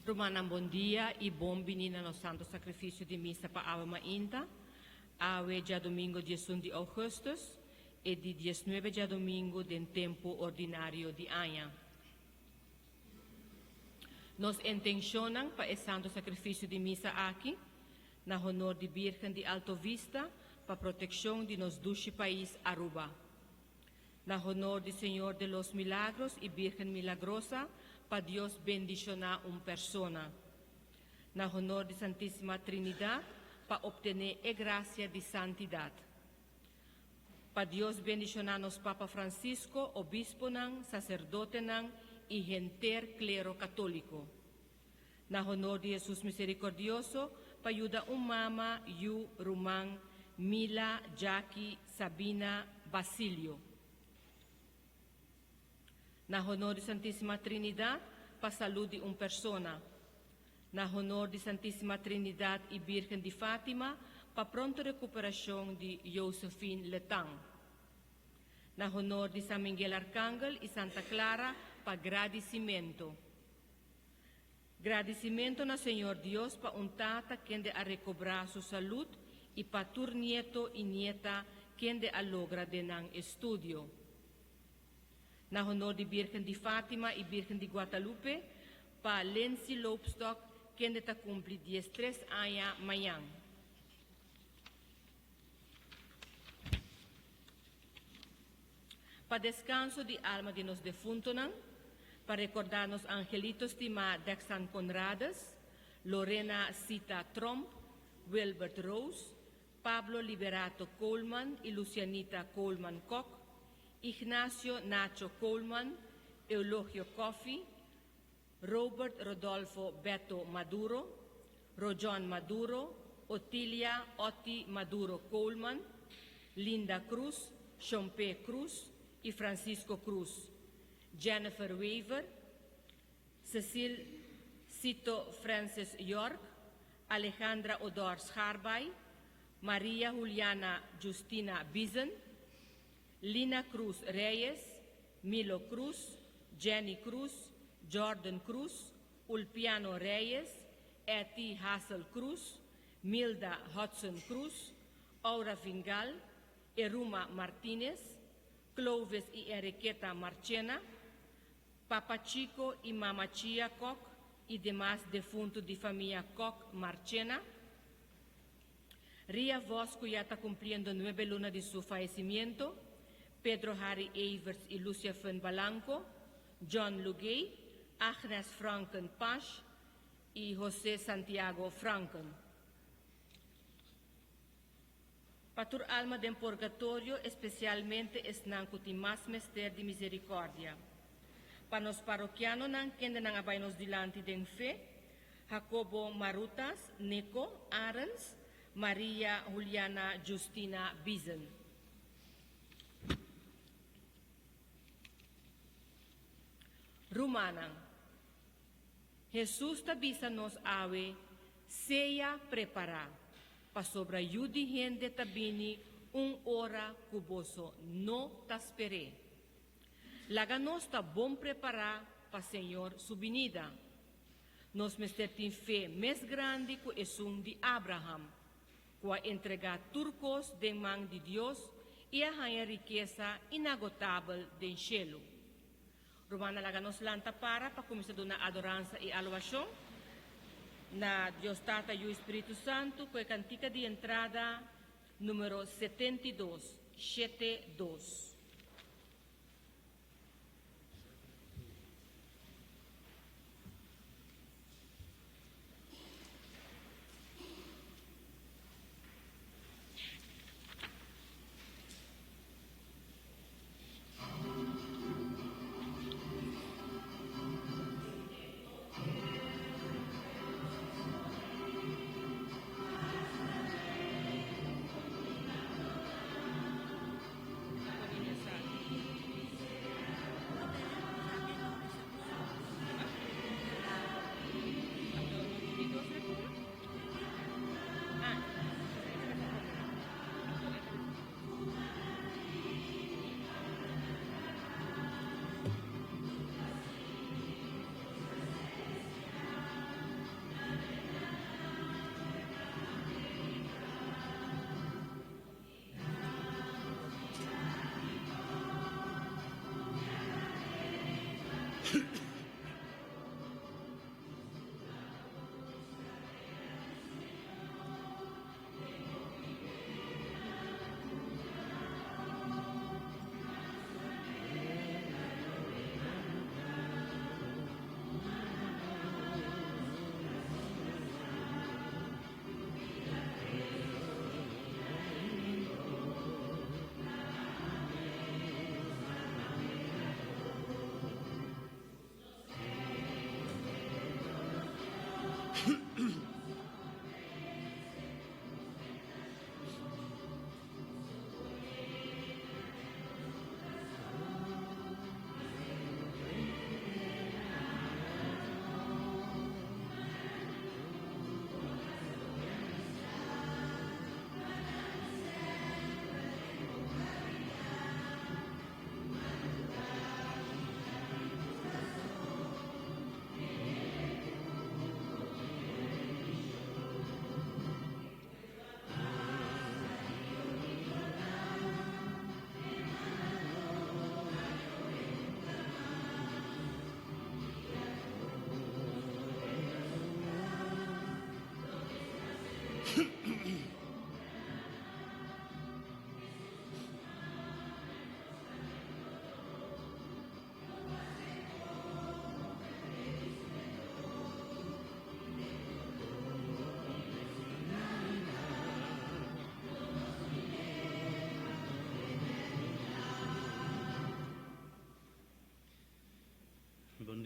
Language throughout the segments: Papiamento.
Rumannan bon dia y bon bini na nos Santo Sacrificio di Misa pa awe mainta. Awe djadomingo 11 di augustus e di 19 djadomingo den tempo ordinario di aña. Nos intencionnan pa e Santo Sacrificio di Misa aki, na honor di Birgen di Alto Vista pa proteccion di nos dushi pais Aruba. Na honor di Señor de los Milagros y Birgen Milagrosa pa Dios bendiciona un persona. Na honor di Santisima Trinidad pa obtene e gracia di santidad. Pa Dios bendiciona nos Papa Francisco, obisponan, sacerdotenan y henter clero catolico. Na honor di Jesus Misericordioso pa yuda un mama, yu, ruman, Mila, Jackie, Sabina, Basilio. Na honor di Santisima Trinidad pa salud di un persona. Na honor di Santisima Trinidad y Birgen di Fatima pa pronto recuperacion di Josephine Letang. Na honor di San Miguel Arcangel y Santa Clara pa gradicimento. Gradicimento na Señor Dios pa un tata kende a recobra su salud y pa tur nieto y nieta kende a logra den nan estudio. Na honor di Birgen di Fatima y Birgen di Guadalupe pa Lindsay Loopstok kende ta cumpli 13 aña mañan. Pa descanso di alma di nos defuntonan, pa recorda nos angelito stima Dexan Conrades, Lorena Sita Tromp, Wilbert Rose, Pablo Liberato Coleman y Lucianita Coleman Kock, Ignacio Nacho Coleman, Eulogio Coffie, Robert Rodolfo Beto Maduro, Rojon Maduro, Otilia Otti Maduro Coleman, Linda Cruz, Chompe Cruz y Francisco Cruz, Jennifer Wever, Cecil Cito Francis York, Alejandra Odor Scharbay, Maria Juliana Justina Bizen, Lina Cruz Reyes, Milo Cruz, Jenny Cruz, Jordan Cruz, Ulpiano Reyes, Etty Hassel Cruz, Milda Hudson Cruz, Aura Vingal, Eruma Martinez, Clovis y Enriqueta Marchena, Papa Chico y Mama Chia Kock y demas defunto di famia Kock Marchena. Ria Vos cu ya ta cumpliendo nuebe luna di su fayecimiento, Pedro Harry Everts y Lucia Fun Balanco, John Lugay, Agnes Franken Pash y José Santiago Franken. Pa tur alma den purgatorio, especialmente esnan cu tin mas mester di misericordia. Pa nos parokianonan kendenan a bay nos dilanti den fe, Jacobo Marutas, Nico, Arends, Maria Juliana Justina Bizen. Rumannan, Hesus ta bisa nos awe, Sea prepará, pasobra Yu di hende ta bini un ora ku boso no ta sper'é. Laga nos ta bon prepará pa Señor su binida. Nos mester tin fe mes grandi ku esun di Abraham, ku a entregá tur kos den man di Dios i a haña rikesa inagotabel den shelu. Rumannan laga nos lanta para pa kuminsá duna adoransa i alabashon na Dios Tata, Yu i Spiritu Santu ku e kantika di entrada numero 72, 72.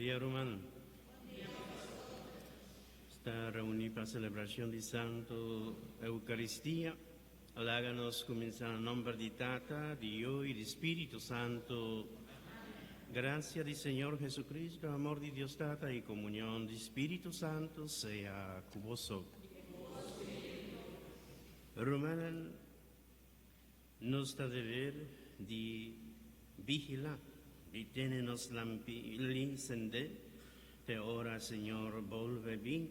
Bon dia, ruman. Ta reuni pa celebracion di Santo Eucaristia. Laga nos cuminsa na nomber di Tata, di Yiu y di Spirito Santo. Gracia di Señor Jesucristo, amor di Dios Tata y comunion di Spirito Santo sea cu boso. Rumannan, nos ta deber di vigila, di tene nos lampi cende, te ora Señor bolbe bin.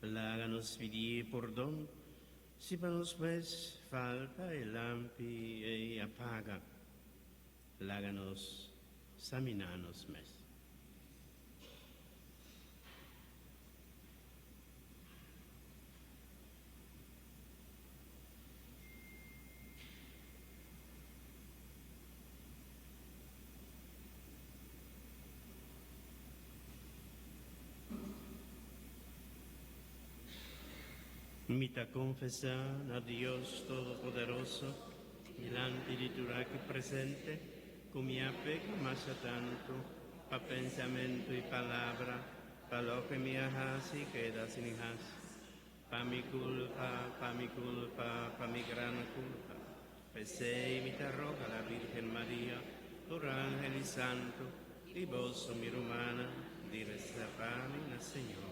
Laga nos pidi pordon, si pa nos mes falta e lampi ei a paga. Laga nos samina nos mes. Mi ta confesa na Dios Todopoderoso, dilanti di tur aki presente, cu mi a peca masha tanto, pa pensamento y palabra, pa loke mi a haci keda sin haci. Pa mi culpa, pa mi culpa, pa mi gran culpa. P'esey mi ta roga la Virgen Maria, tur angel y santo, y boso mi rumannan, di resa pa mi na Señor.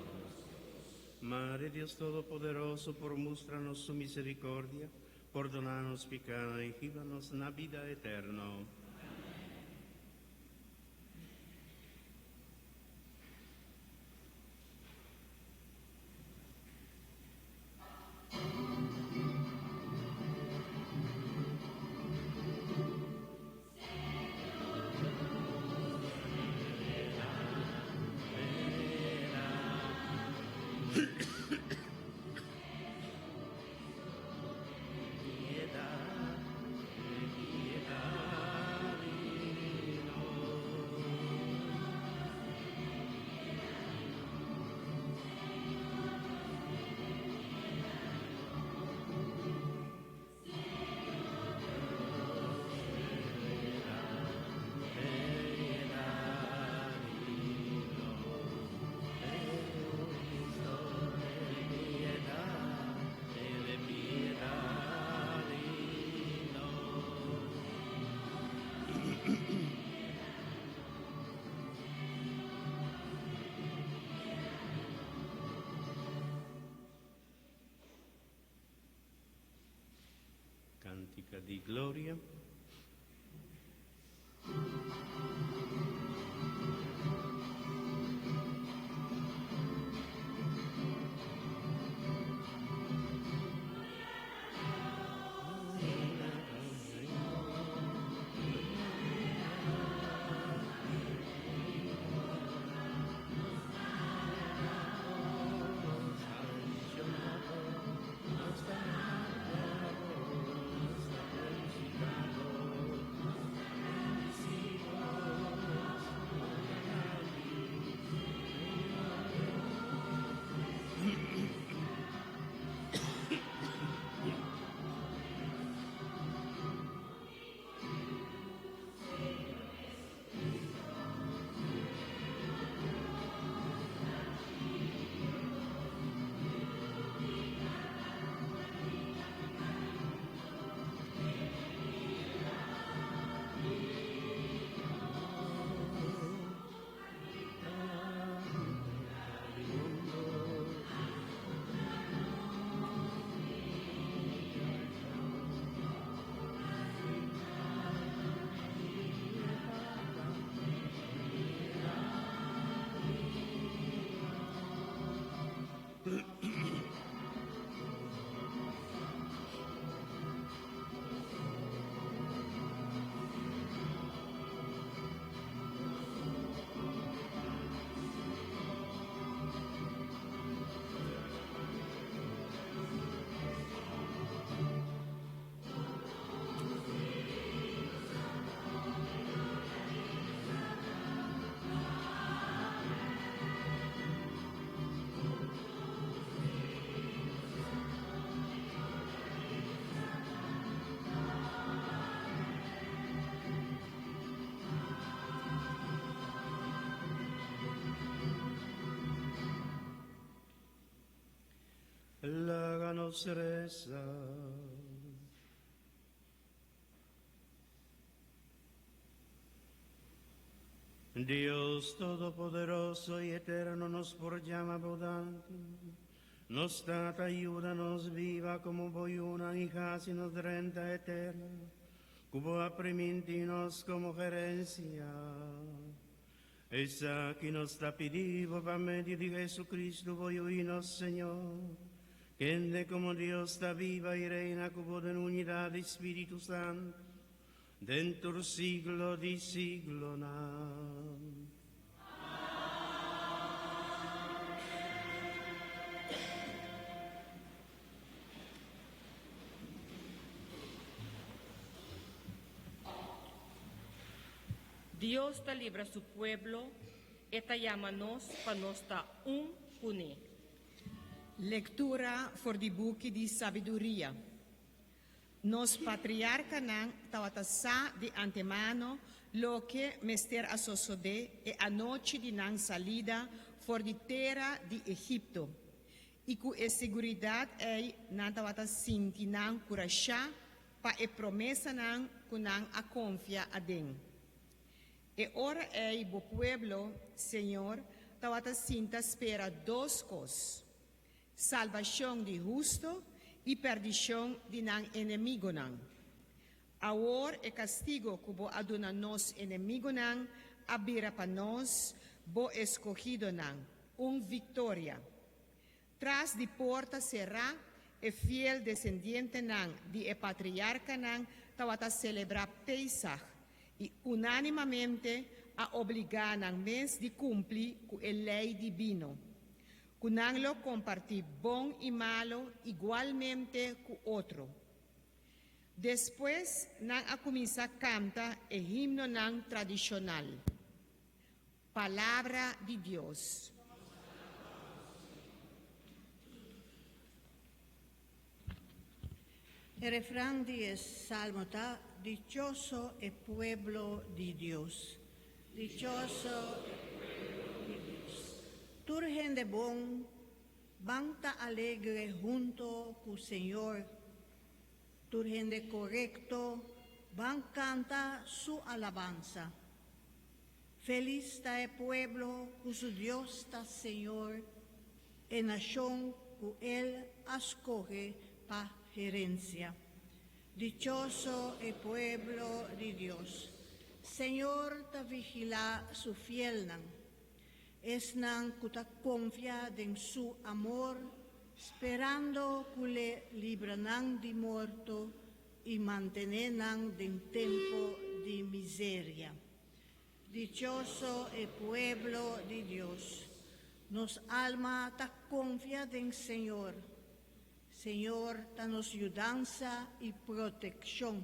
Madre Dios Todopoderoso, por mustra nos su misericordia, pordona nos pica y hiba nos na bida eterno. Piedad, piedad di nos. Cantica di Gloria. nos resa. Dios Todopoderoso y Eterno nos por llama abundante. Nos tata ayuda nos viva como boyuna hija si nos renta eterna. Cubo a nos como gerencia. Esa que nos ta pidido pa medio de Jesucristo, boyuinos Señor. Kende como Dios está viva y reina como en unidad de Espíritu Santo, dentro siglo di siglo. Dios ta libra su pueblo, e ta yama nos pa nos ta un kuné. Lectura for di buki di sabiduria. Nos patriarcanan tawata sa di antemano loke mester a sosode e anochi di nan salida for di tera di Egipto. Y cu e seguridad ey nan tawata sinti nan curasha pa e promesanan cu nan a confia aden. E ora ey bo pueblo, Señor, tawata sinta spera dos cos: salvacion di husto y perdicion di nan enemigonan. Awor e castigo cu bo a duna nos enemigonan a bira pa nos, bo escogidonan, un victoria. Tras di porta sera, e fiel descendientenan di e patriarcanan tawata celebra Pesach y unanimamente a obliga nan mes di cumpli cu e ley divino. Cu nan lo comparti bon y malo igualmente cu otro. Despues nan a cuminsa canta e himnonan tradicional. Palabra di Dios. E refran di e Salmo ta dichoso e pueblo di Dios. Dichoso e pueblo di Dios. Tur hende bon, ban ta alegre hunto cu Señor. Tur hende corecto, ban canta su alabansa. Feliz ta e pueblo cu su Dios ta Señor, e nacion cu El a scoge pa herencia. Dichoso e pueblo di Dios. Señor ta vigila su fielnan. Esnan cu ta confia den su amor, sperando cu l'e libra nan di morto y mantene nan den tempo di miseria. Dichoso e pueblo di Dios. Nos alma ta confia den Señor. Señor ta nos yudansa y proteccion.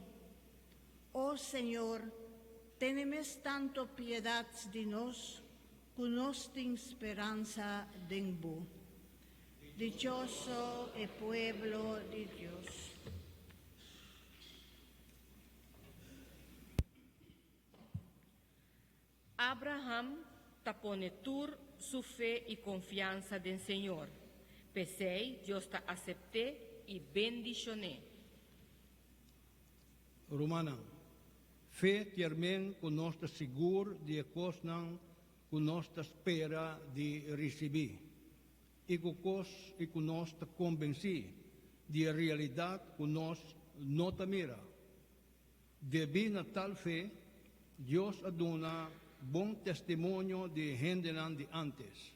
O Señor, tene mes tanto piedad di nos, cu nos tin speransa den Bo. Dichoso e pueblo di Dios. Abraham ta pone tur su fe y confiansa den Señor. P'esey Dios ta acept'e y bendicion'e. Rumannan, fe kiermen cu nos ta sigur di e cosnan cu nos ta spera di ricibi, y cu cos y cu nos ta convenci di e realidad cu nos no ta mira. Debí na tal fe, Dios a duna bon testimonio di e hendenan di ántes.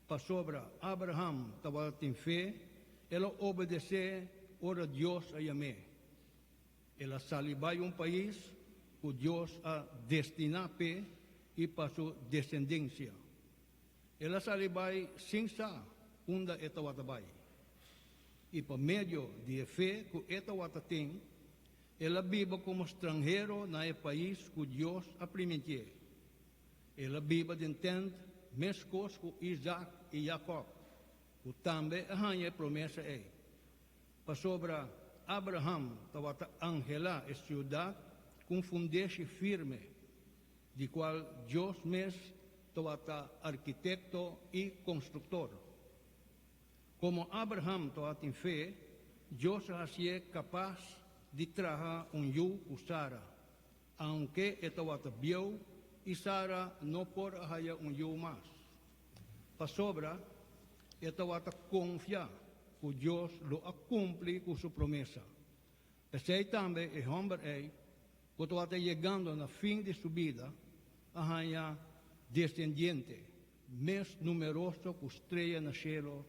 Pasobra Abraham tabatin fe, el a obedesé ora Dios a yam'é. El a sali bai un pais ku Dios a destiná p'e i pa su desendensia. El a sali bai sin sa unda e tawata bai. I pa medio di e fe ku e tawata tin, el a biba komo stranhero na e pais ku Dios a primintié. El a biba den tènt meskos ku Isaac i Jakòb, ku tambe a haña e promesa ei. Pasobra Abraham tawata anhelá e siudat ku un fundeshi firme, di cual Dios mes tawata arquitecto y constructor. Como Abraham tawatin fe, Dios a hasié kapas di traha un yu ku Sara, aunke e tabata bieu i Sara no por a haya un yu mas. Pasobra e tabata konfia ku Dios lo a kumpli ku su promesa. P'esei tambe e hòmber ei, ku tabata yegando na fin di su bida, a haña desendiente mes numeroso ku strea na shelu,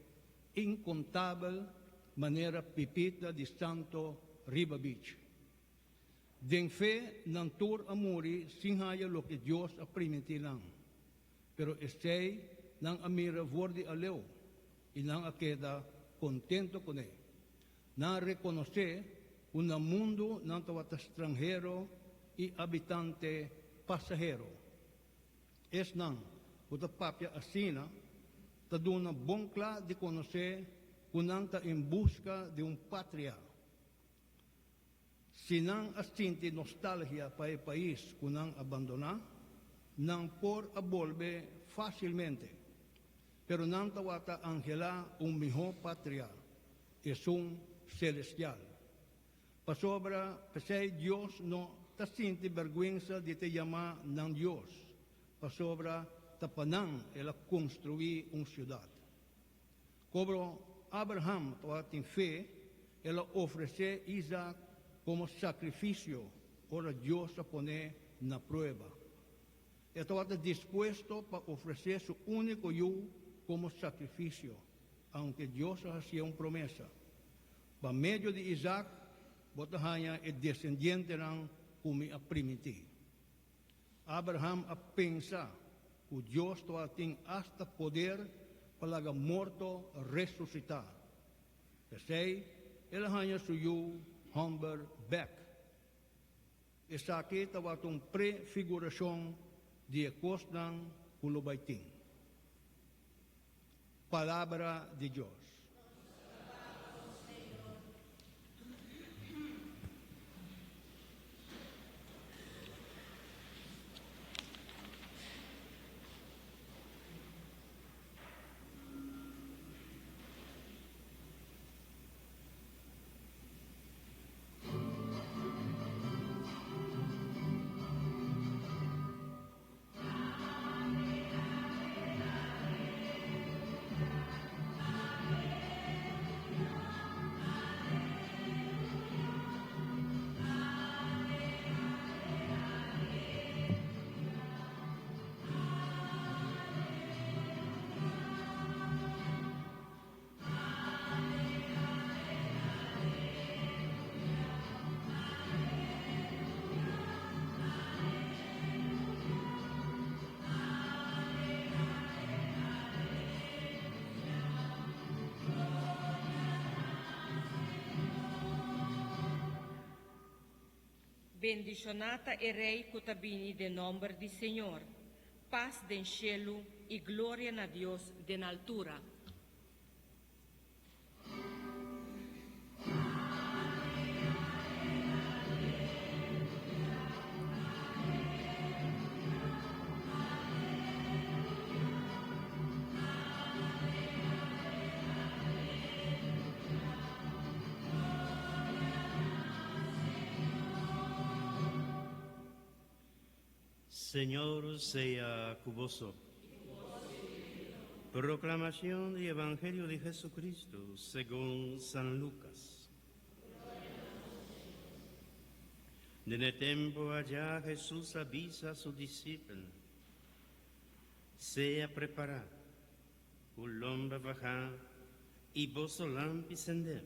inkontabel manera pipita di santo riba bich. Den fe nan tur a muri sin haya loke Dios a primintí nan, pero esei nan a mira for di aleu i nan a keda kontento kuné. Nan a rekonosé ku na mundu nan tabata stranhero i abitante pasahero. Esnan ku ta papia asina ta duna bon kla di konosé ku nan ta en buska di un patria. Si nan a sinti nostalgia pa e pais ku nan a bandoná, nan por a bolbe fásilmente. Pero nan tawata anhelá un mihó patria, esun selestial. Pasobra p'esei Dios no ta sinti bèrgwensa di te yamá nan Dios, pasobra ta pa nan el a konstruí un siudat. Kobro Abraham tabatin fe, el a ofresé Isaac komo sakrifisio ora Dios a pon'é na prueba. E tabata dispuesto pa ofresé su úniko yu komo sakrifisio, aunke Dios a hasié un promesa, Pa medio di Isaac bo ta haña e desendientenan ku mi a primintí. Abraham a pensa ku Dios tabatin asta poder pa laga morto resusitá. P'esei, el a haña su yu hòmber bèk. Esaki tabata un prefigurashon di e kosnan ku lo bai tin. Palabra di Dios. Bendishoná ta e Rei ku ta bini den nòmber di Señor. Pas den shelu i gloria na Dios den altura. Señor sea ku boso. Proclamación di Evangelio di Jesucristo segun San Lucas. Den e tempo allá Jesús a bisa su discipelnan, Sea prepará, ku lomba bajá i boso lampi sendé.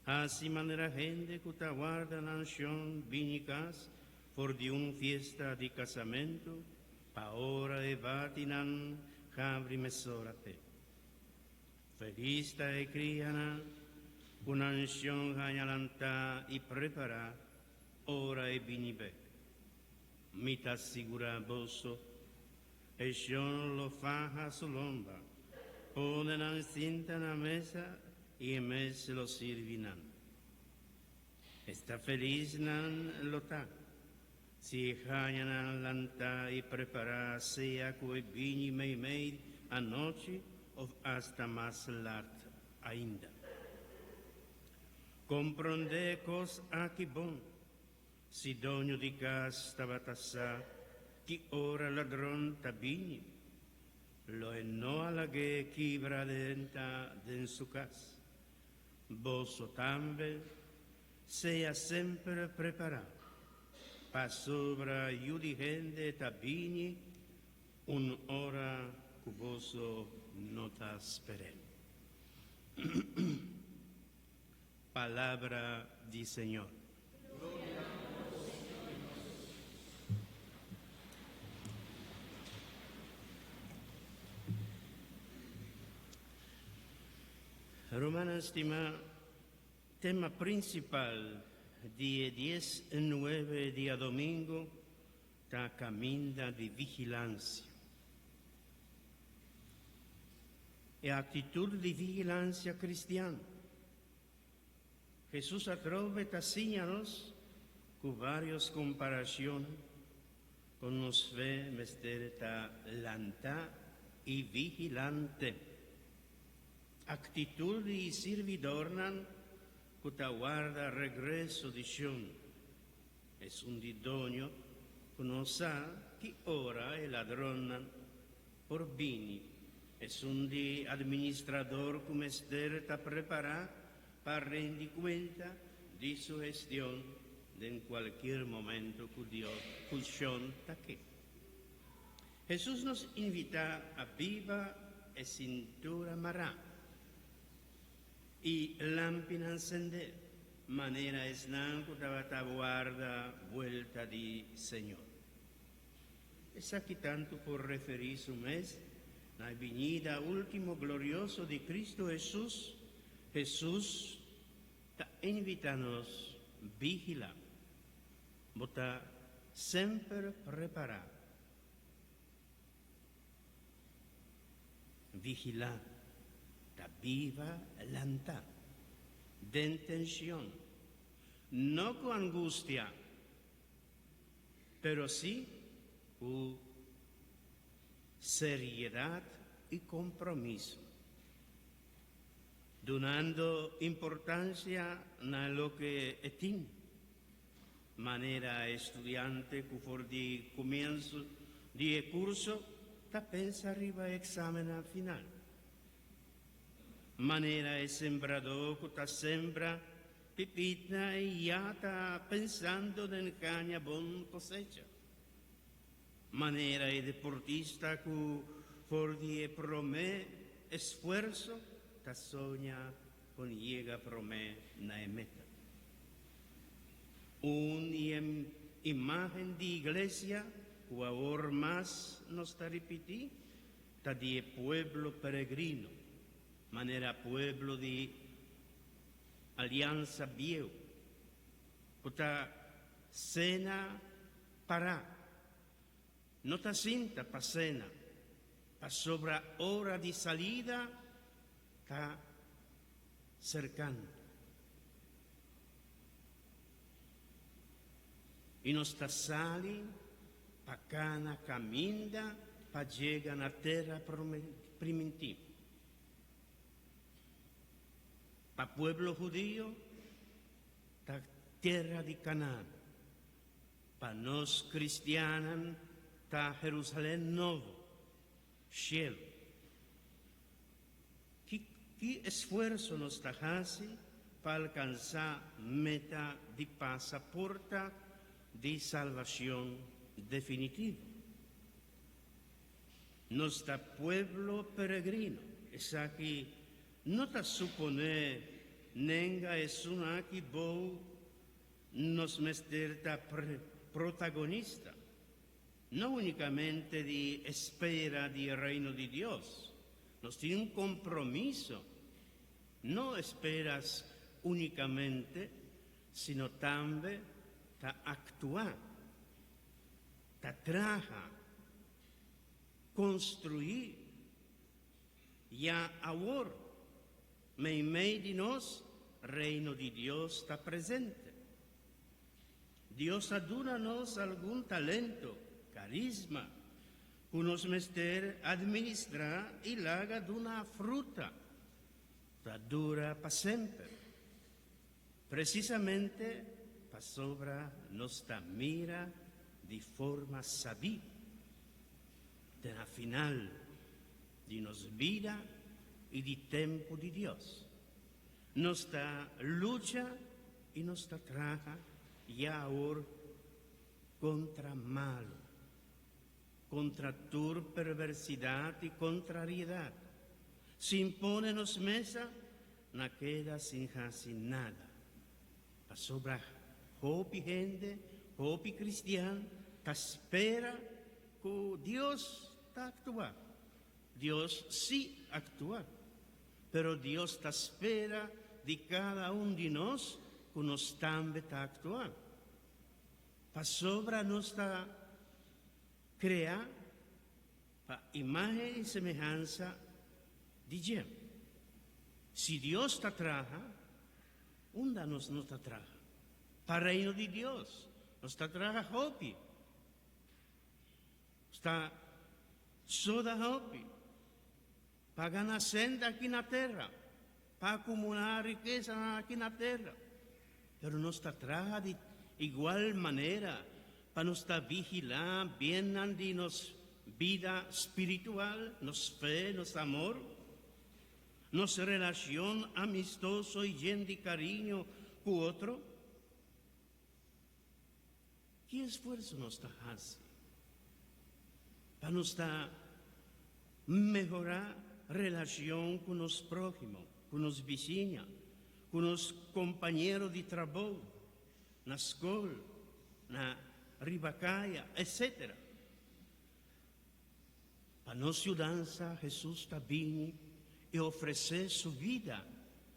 Hasi manera hende ku ta warda nan shon bini kas for di un fiesta di kasamentu, pa ora e bati nan habri mesora p'e. Felis ta e krianan ku nan shon haña lantá i prepará ora e bini bèk. Mi ta sigurá boso, e shon lo faha su lomba, pone nan sinta na mesa i e mes lo sirbi nan. Esta felis nan lo ta, si e haña nan lantá i prepará sea ku e bini meimei anochi òf asta mas lat ainda. Komprondé e kos aki bon, Si doño di kas tabata sa ki ora ladron ta bini, lo e no a lag'é kibra drenta den su kas. Boso tambe sea semper prepará, pasobra Yu di hende ta bini un ora ku boso no ta sper'é. Palabra di Señor. Rumannan stimá, tema principal di e dies e nuebe diadomingo ta caminda di vigilancia. E actitud di vigilancia cristian. Hesus atrobe ta siña nos cu varios comparacion con nos fe mester ta lanta y vigilante. Actitud di sirbidornan cu ta warda regreso di Shon. Esun di doño cu no sa ki ora e ladronnan por bini, esun di administrador cu mester ta prepara pa rendi cuenta di su gestion den cualkier momento cu Dios cu Shon ta ke. Hesus nos invita a biba e cintura mara y lampinan cende, manera esnan cu tabata warda buelta di Señor. Esaki tantu por referí su mes na e biñida último glorioso di Cristo Hesus. Hesus ta invitá nos vigilá. Bo ta semper prepará. Vigilá ta biba lantá, den tenshon, no ku angustia. Pero sí ku seriedat i kompromiso, dunando importansia na loke e tin, manera e studiante ku for di kumienso di e kurso ta pensa riba e eksamennan final, manera e sembradó ku ta sembra Pipita ya ta pensando den caña bon cosecha. Manera e deportista cu for di e prome esfuerso ta soña con yega prome na e meta. Un di e imagen di iglesia cu awor mas nos ta ripiti ta di e pueblo peregrino, manera pueblo di Aliansa bieu ku ta sena pará no ta sinta pa sena, pasobra ora di salida ta serkando. I nos ta sali pa kana kaminda pa yega na tera primintí. Pa pueblo hudio ta tera di Canaan, pa nos cristiannan ta Jerusalén nobo, cielo. Ki ki esfuerso nos ta haci pa alcansa meta di pasa porta di salvacion definitivo? Nos ta pueblo peregrino. Esaki no ta suponé nenga esun aki bou nos mester ta protagonista, no únicamente di espera di e Reino di Dios. Nos tin un compromiso, no esperas únicamente, sino tambe ta actua. Ta traha, construí, ya awor, meimei di nos, Reino di Dios ta presente. Dios a duna nos algun talento, carisma, cu nos mester administra y laga duna fruta, ta dura pa semper. Precisamente pasobra nos ta mira di forma sabí te na final di nos bida i di tempu di Dios. Nos ta lucha i nos ta traha ya awor kontra malu, kontra tur perversidat i kontrariedat, sin pone nos mesa na keda sin hasi nada. Pasobra hopi hende, hopi kristian ta spera ku Dios ta aktua. Dios sí aktua, pero Dios ta spera di kada un di nos ku nos tambe ta aktua. Pasobra nos ta krea pa imágen i semehansa di dje. Si Dios ta traha, unda nos no ta traha? Pa Reino di Dios. Nos ta traha hopi. Nos ta soda hopi pa gana sènt aki na tera, pa akumulá rikesanan aki na tera. Pero nos ta traha di igual manera pa nos ta vigilá biennan di nos bida spiritual, nos fe, nos amor, nos relashon amistoso i yen di kariño ku otro. Ki esfuerso nos ta hasi pa nos ta mehorá relashon ku nos próhimo, ku nos bisiña, ku nos kompañero di trabou, na skol, na riba kaya, etcétera? Pa nos yudansa Hesus ta bini i ofresé su bida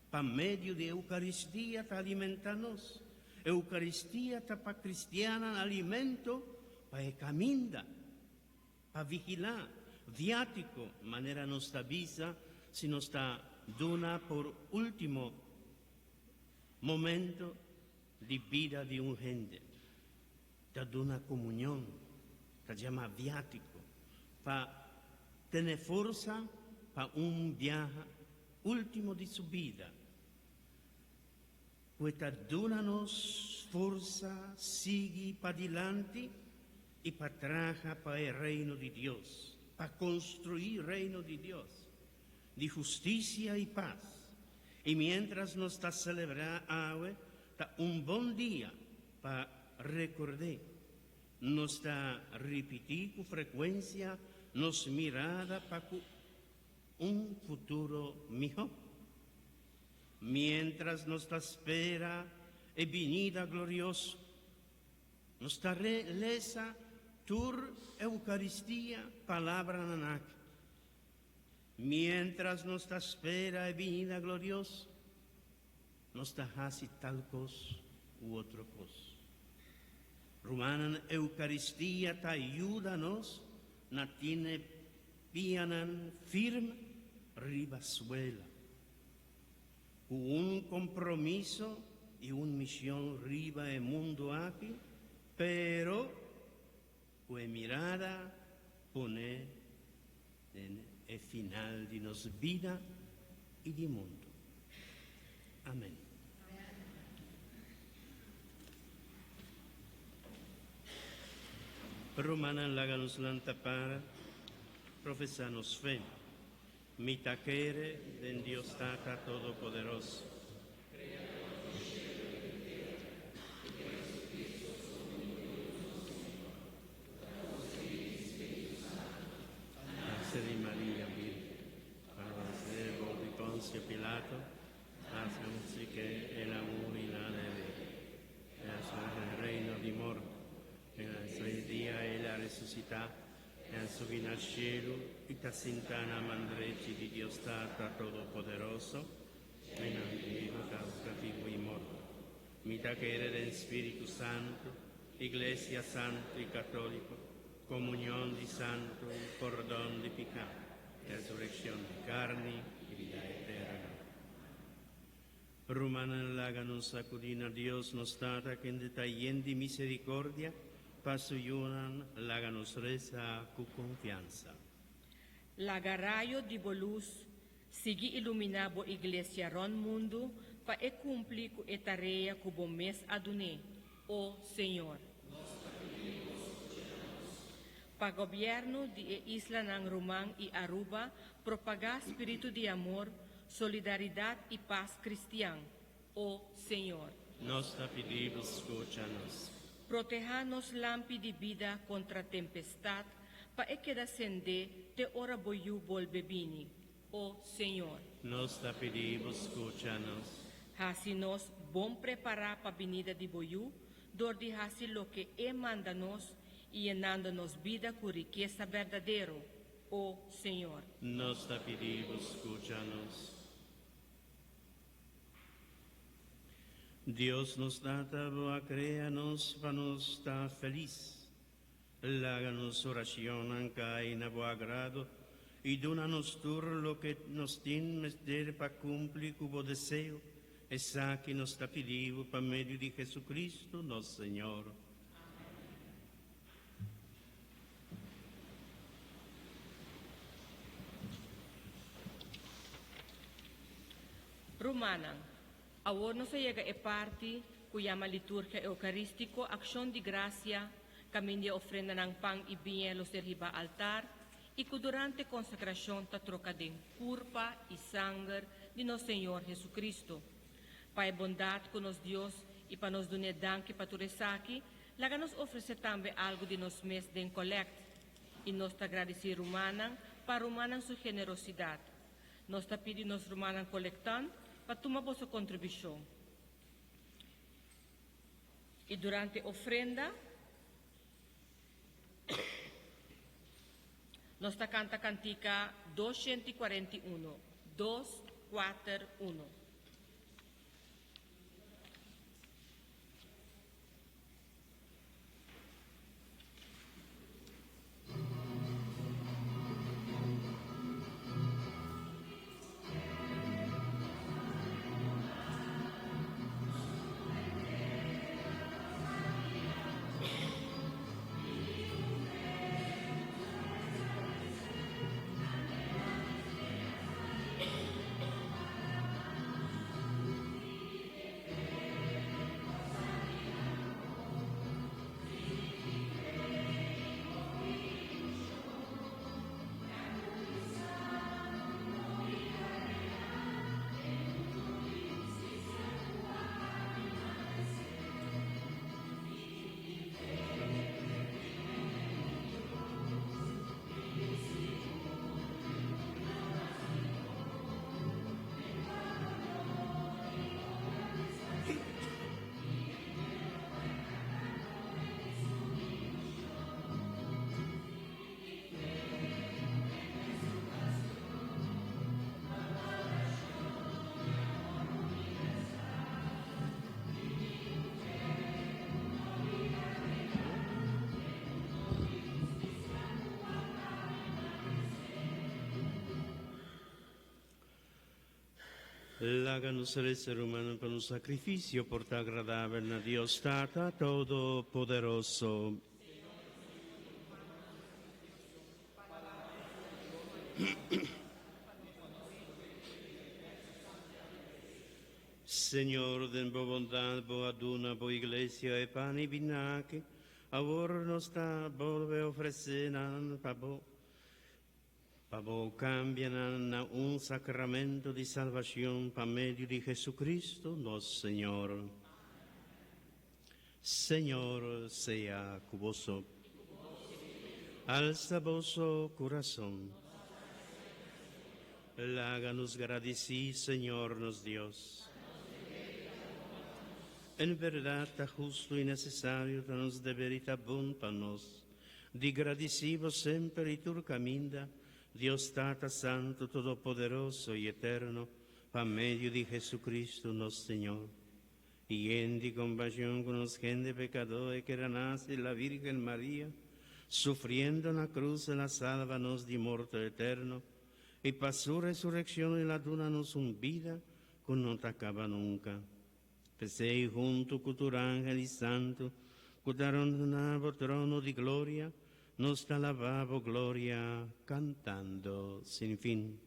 pa medio di Eukaristia ta alimentá nos. Eukaristia ta pa kristiannan alimento pa e kaminda, pa vigilá, viátiko, manera nos ta bisa si nos ta duna por último momento di bida di un hende. Ta duna komunion, ta yama viátiko, pa tene forsa pa un biaha último di su bida, ku e ta duna nos forsa sigui padilanti i pa traha pa e Reino di Dios, pa konstruí Reino di Dios di hustisia i pas. I miéntras nos ta selebrá awe, ta un bon dia Pa rekord'é, nos ta ripití ku frekuensia nos mirada pa ku un futuro mihó. Miéntras nos ta spera e binida glorioso, nos ta lesa tur Eukaristia palabranan aki. Miéntras nos ta spera e binida glorioso, Nos ta hasi tal kos u otro kos. Rumannan, Eukaristia ta yuda nos na tine pianan firme riba suela, ku un kompromiso i un mision riba e mundu aki, pero ku e mirada pone den e final di nos bida i di mundu. Amen. Rumannan, laga nos lanta para profesá nos fe. Mi ta kere den Dios Tata Todopoderoso. Nace di Maria Virgen, padece bou di Poncio Pilato, hace que el a muri na debe, el a subi den reino di morto, en el seis dia el a resucita, el a subi na cielo y ta sinta na man drechi di Dios Tata Todopoderoso, en nan vivo ta husga vivo y morto. Mi ta kere den Spiritu Santo, Iglesia Santo y Católico, comunión di santo, pordon di picá, resurrección di carni y bida eterno. Rumannan, laga nos acudí na Dios nos Tata, kende ta yen di misericordia pa su yunan, laga nos reza cu confiansa. Laga rayo di bo lus sigui iluminá bo iglesia rònt mundu. pa e kumpli ku e tarea ku bo mes a dun'é, o Señor. Pa gobièrnu di e islanan Ruman i Aruba propagá spiritu di amor, solidaridat i pas kristian, o Señor. Nos ta pidi bo skucha nos. Protehá nos lampi di bida kontra tempestat, pa e keda sendé te ora bo Yu bolbe bini, o Señor. Nos ta pidi bo skucha nos. Hasi nos bon prepará pa binida di bo Yu, dor di hasi loke E manda nos i yenando nos bida ku rikesa berdadero, o Señor. Nos ta pidi bo skucha nos. Dios nos Tata, bo a krea nos pa nos ta felis. Laga nos orashonnan kai na bo agrado i duna nos tur loke nos tin mester pa kumpli ku bo deseo. Esaki nos ta pidi bo pa medio di Jesucristo nos Señor. Rumannan, awor nos a yega e parti ku yama Liturgia Eukarístiko, Akshon di Grasia, kaminda e ofrendanan pan i biña lo ser hibá altar i ku durante konsagrashon ta troka den kurpa i sanger di nos Señor Jesucristo. Pa e bondat ku nos Dios i pa nos dun'é danki pa tur esaki, laga nos ofresé tambe algu di nos mes den kolèkt. I nos ta gradisí rumannan pa rumannan su generosidat. Nos ta pidi nos rumannan kolektant pa tuma boso kontribushon. I durante ofrenda, nos ta kanta kantika 241, dos, kuater, uno. Laga nos resa, rumannan, pa nos sacrificio por ta agradabel na Dios Tata Todopoderoso. Señor, den bo bondad bo a duna bo iglesia e pan i bina aki, awor nos ta bolbe ofrece nan pa bo. Pa bo cambia nan na un sacramento di salvacion pa medio di Jesucristo nos Señor. Señor sea cu boso. Alza boso curason. Laga nos gradici Señor nos Dios. En berdad ta husto y necesario, ta nos deber y ta bon pa nos Di gradisí Bo semper i tur kaminda, Dios Tata Santu, Todopoderoso i Eterno, pa medio di Jesucristo nos Señor. I yen di kompashon ku nos hende pekadó e keda nase la Virgen Maria, sufriendo na krus el a salba nos di morto eterno, i pa su resurekshon el a duna nos un bida ku no ta kaba nunka. P'esei huntu ku tur angel i santu ku ta rondoná bo trono di gloria, nos ta alabá bo gloria kantando sin fin.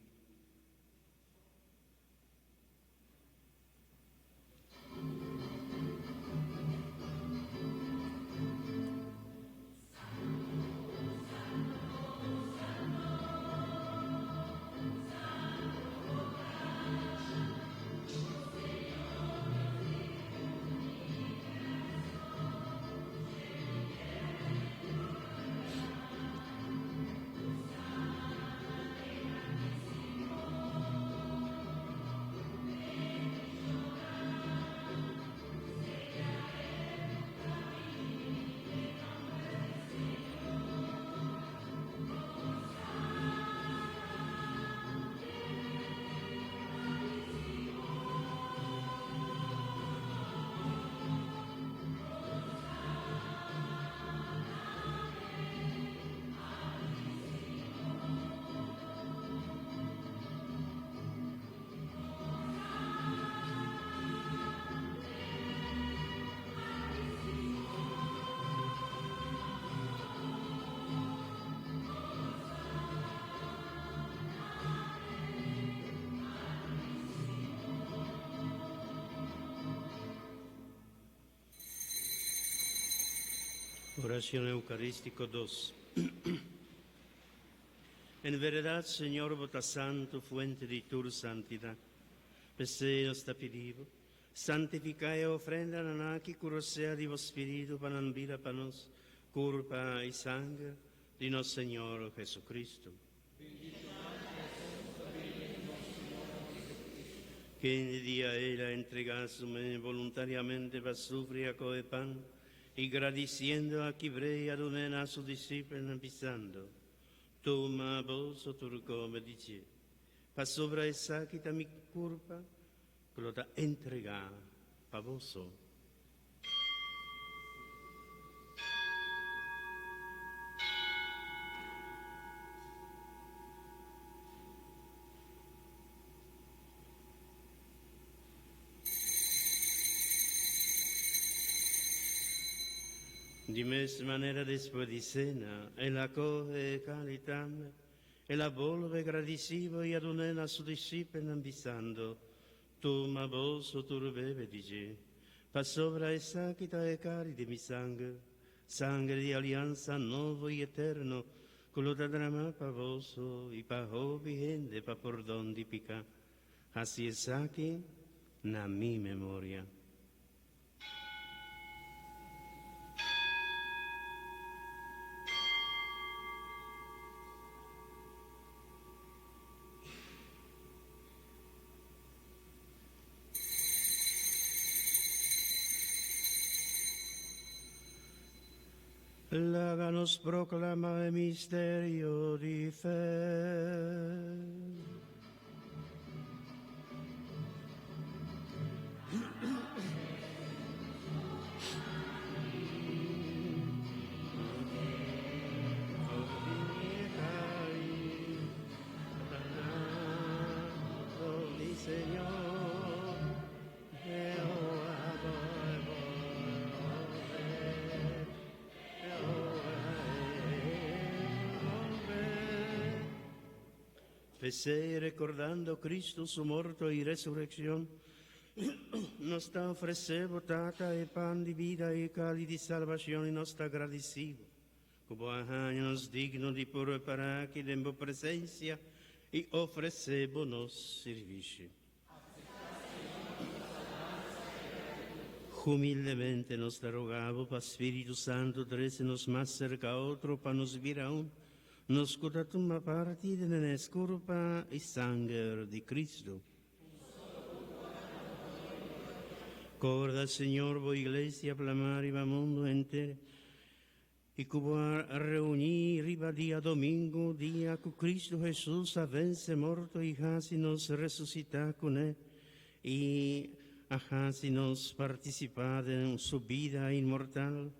Oración Eucarístico 2. En verdad, Señor, vota santo, fuente de tu santidad. Pese nos ta pedido, santifica e ofrenda nanaki curosea di vos spiritu panan vida pa nos, curpa y sangre di nos Señor Jesucristo. Que en día era entregar su voluntariamente para sufrir a coe pan y gradiciendo a Quibre y a a su discípulos pisando. Toma bolso turco me dice, pa sobra esa quita mi culpa, que lo da entrega pa voso. Di mes manera después di cena, el acoge calitame, el volve gradicivo y adunena a su discípulo ambisando, toma bolso tu bebe, dice, pa sobra esa quita e cari de mi sangre, sangre di alianza nuevo y eterno, con lo drama pa voso y pa hobi gente pa perdón di pica. Así es aquí na mi memoria. Láganos proclama el misterio de fe. Pese recordando Cristo su morto y resurrección, nos está ofreciendo tata e pan de vida y cali de salvación y nos está agradecido. Como años digno de por para que demos presencia y ofrecemos servicio. Humildemente nos te rogamos, pa Espíritu Santo, nos más cerca a otro, pa nos vir aún, nos cura tuma parte de la y sangre de Cristo. Corda, Señor, vo iglesia, clamar y va mundo entero. Y cubo a reunir riba día domingo, día que Cristo Jesús a vence morto y si nos resucita con él. Y ajá si nos participa en su vida inmortal.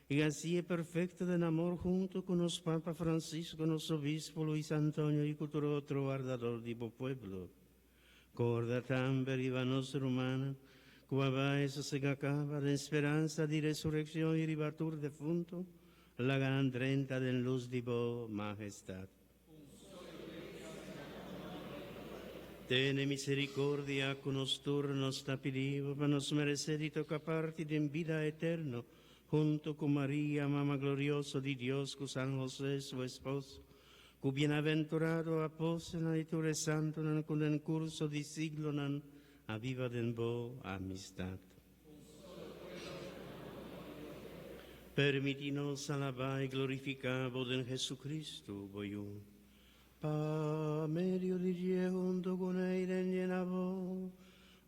Y así es perfecto de amor junto con los Papa Francisco, nuestro obispo Luis Antonio y con otro guardador de pueblo. Corda también riba nostra humana, cuaba eso se acaba de esperanza de resurrección y ribatur defunto, la gran renta de luz de bo majestad. Tene misericordia con nos turnos tapirivo, pa nos merecer y toca parte de vida eterno, junto con María, Mamá glorioso de Dios, con San José, su esposo, con bienaventurado apóstol y tu santo, nan con el curso de siglo, nan aviva den bo amistad. Permitinos alabar y glorificar en Jesucristo, boyun. Pa medio de Dios junto con él en llenavo,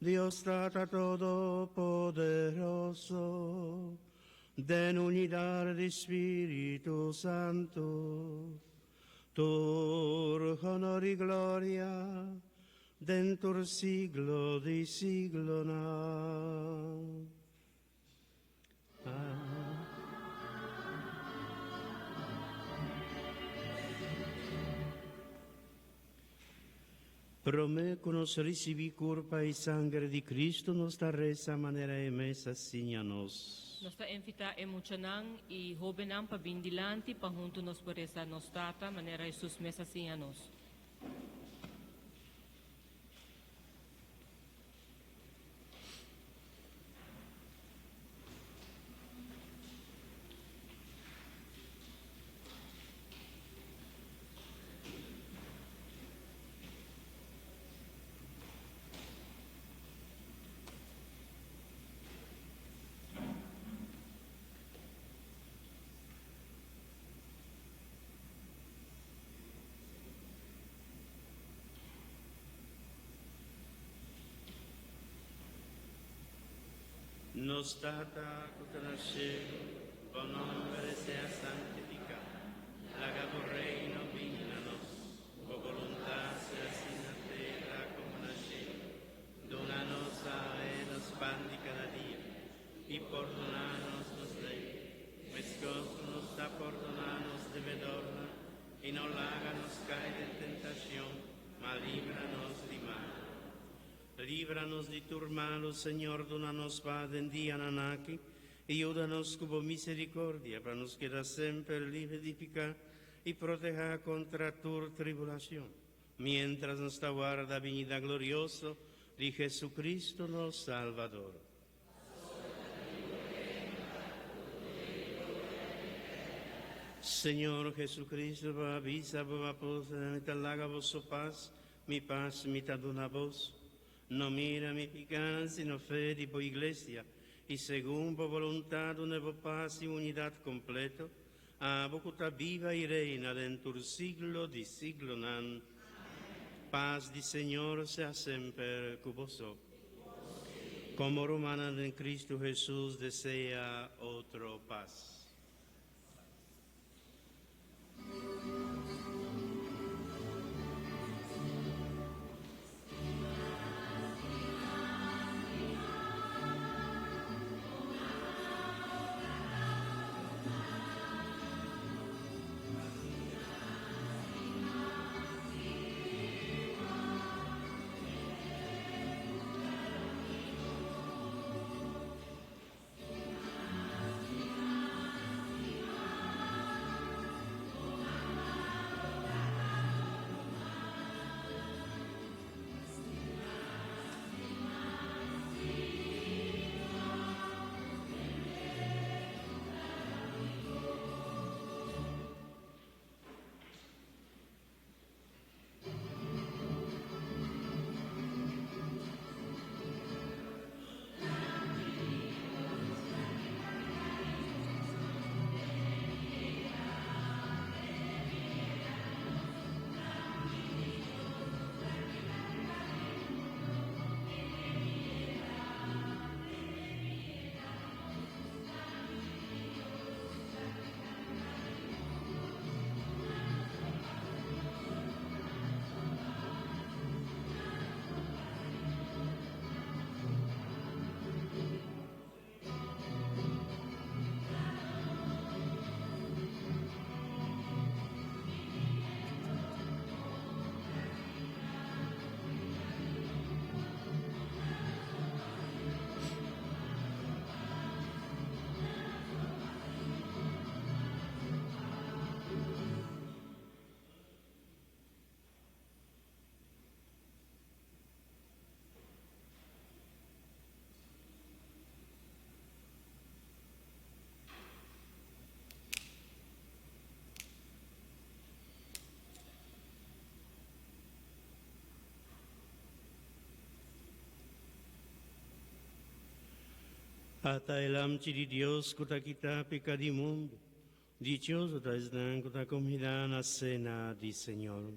Dios trata todopoderoso, den unidad de Espíritu Santo, tur honor y gloria, dentro siglo de siglo na. Amén. Prome nos recibí culpa y sangre de Cristo nos da reza manera e mesa nos. Nos ta invita e muchanan y hobennan pa bin dilanti pa hunto nos por reza nos tata manera Jesus mes a siña nos. Nos Tata ku ta na shelu, bo nòmber sea santifiká. Laga bo reino bini na nos. Bo boluntat sea hasí na tera komo na shelu. Duna nos awe nos pan di kada dia, i pordoná nos nos debe, meskos ku nos ta pordoná nos debedornan, i no laga nos kai den tentashon, ma libra nos di malu. Líbranos di tur malu, Señor, duna nos pas den dianan aki, i yuda nos ku bo misericordia pa nos keda semper liber di piká i protehá kontra tur tribulashon, miéntras nos ta warda binida glorioso di Jesucristo nos Salbador. Señor Jesucristo, bo a bisa bo apóstelnan, Mi ta laga boso pas, Mi pas mi ta duna bos. No mira mi pikánan, sino fe di bo iglesia, i segun bo boluntat duna bo pas i unidat kompleto, abo ku ta biba i reina den tur siglo di siglonan. Pas di Señor sea semper ku boso. Komo rumannan den Kristu Hesus desea otro pas. Ata e Lamchi di Dios ku ta kita pika di mundu. Dichoso ta esnan ku ta kombidá na sena di Señor.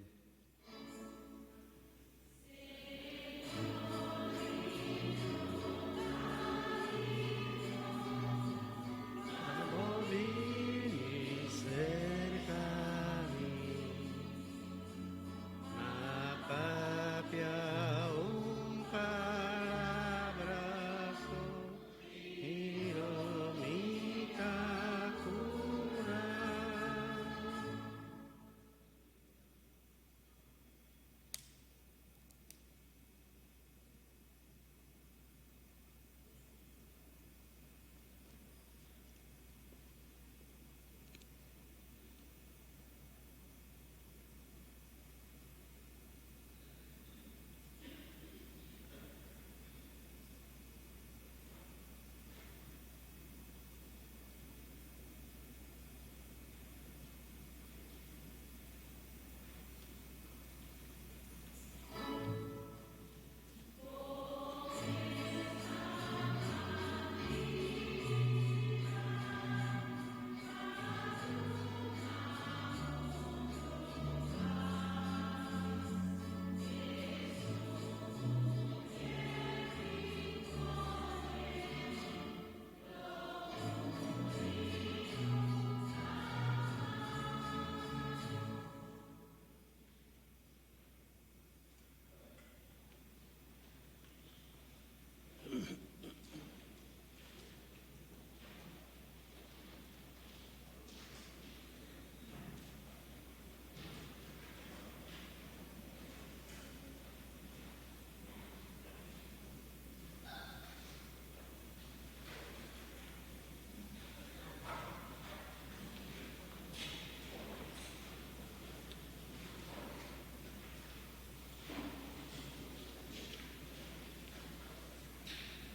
Bo bini serka mi, ma papia un palabra so, i lo mi ta kurá.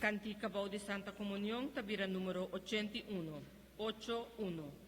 Cantica bou di Santa Comunion ta bira numero 81. 81.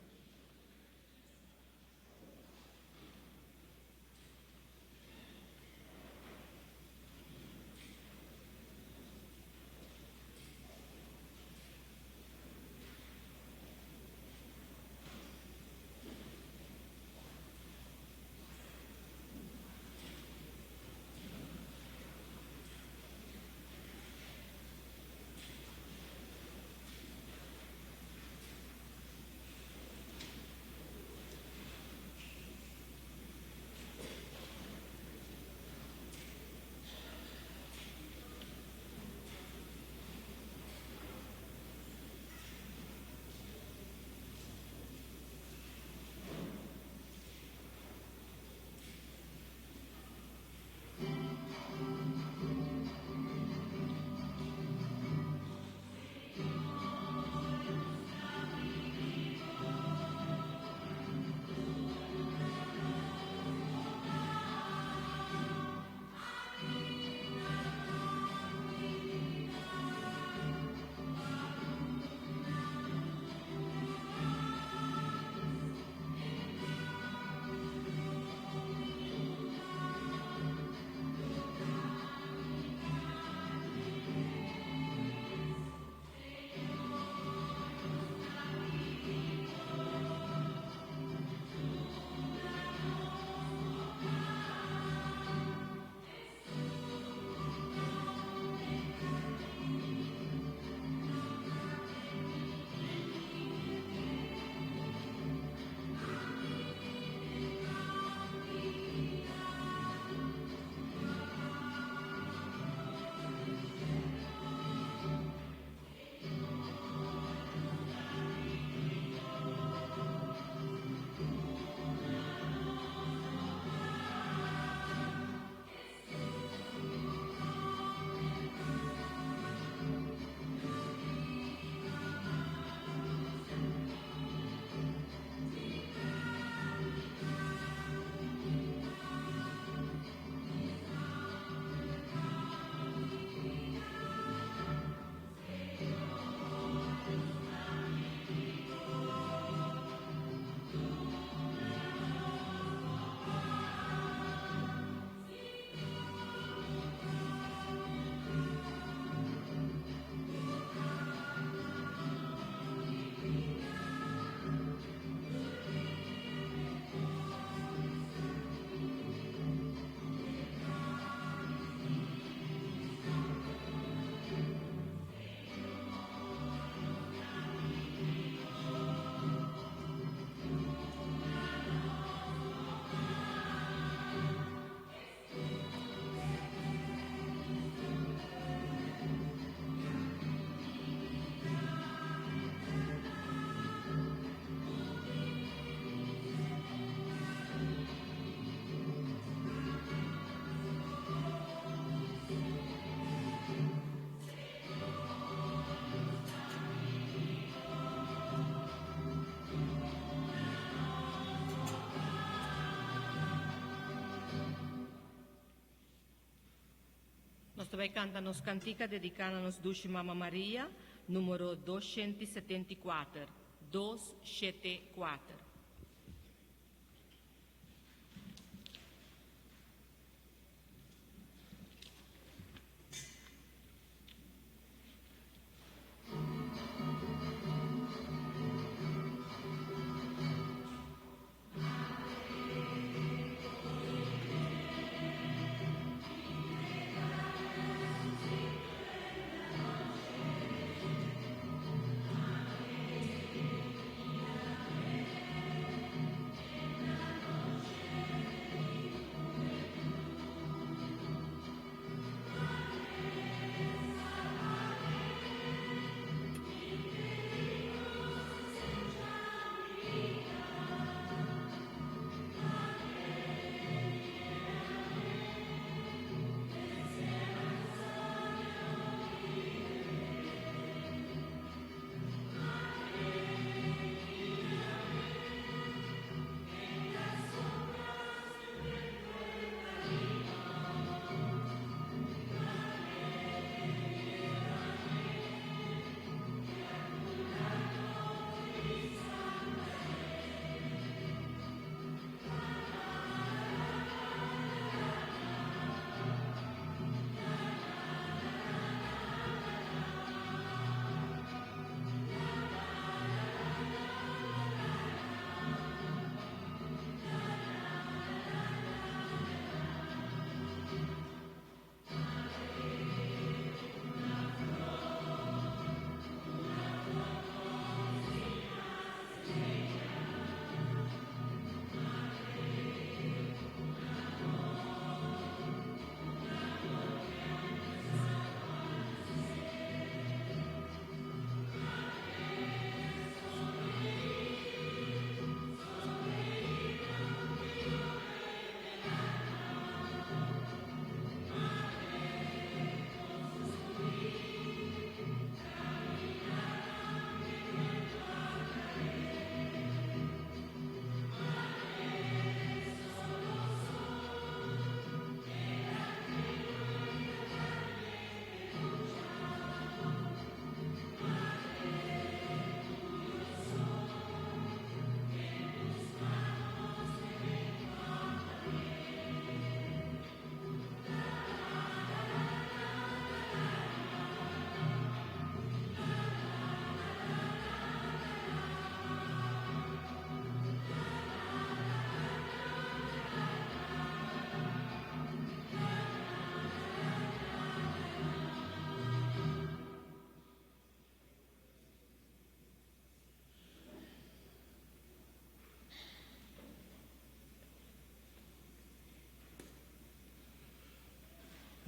Nos ta bay canta nos cantica dedica na nos Dushi Mama Maria, numero 274. 274.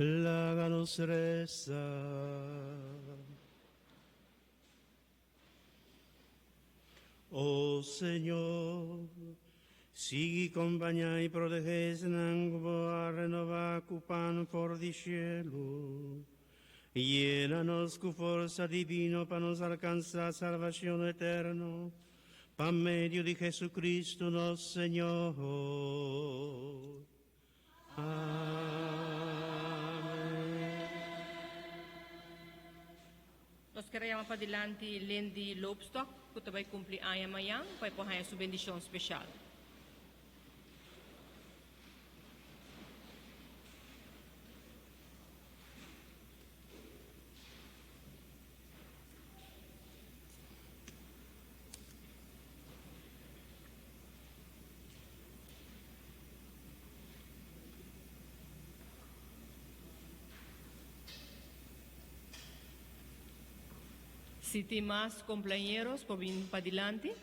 Laga nos resa. O Señor, sigui kompañá i protegé esnan ku bo a renobá ku pan for di shelu. Yena nos ku forsa divino pa nos alkansá salbashon eterno, pa medio di Jesucristo nos Señor. Amen. Nos ker a yama padilanti Lindy Loopstok ku ta bai kumpli aña mañan pa e por haña su bendishon speshal. Si tin mas cumpleañeros por bin padilanti.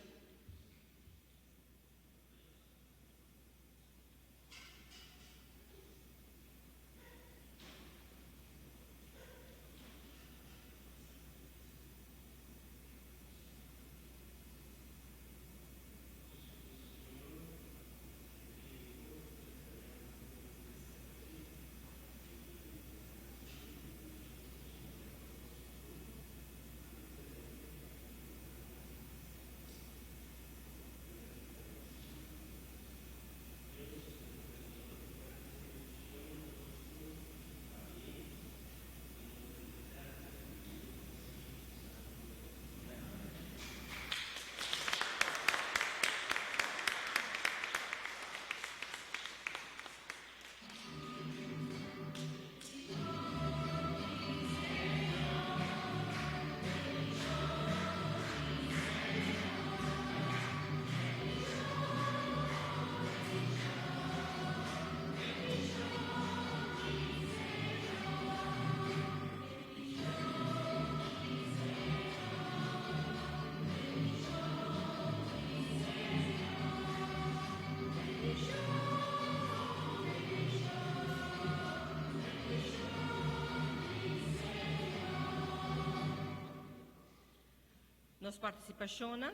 Nos partisipashonnan,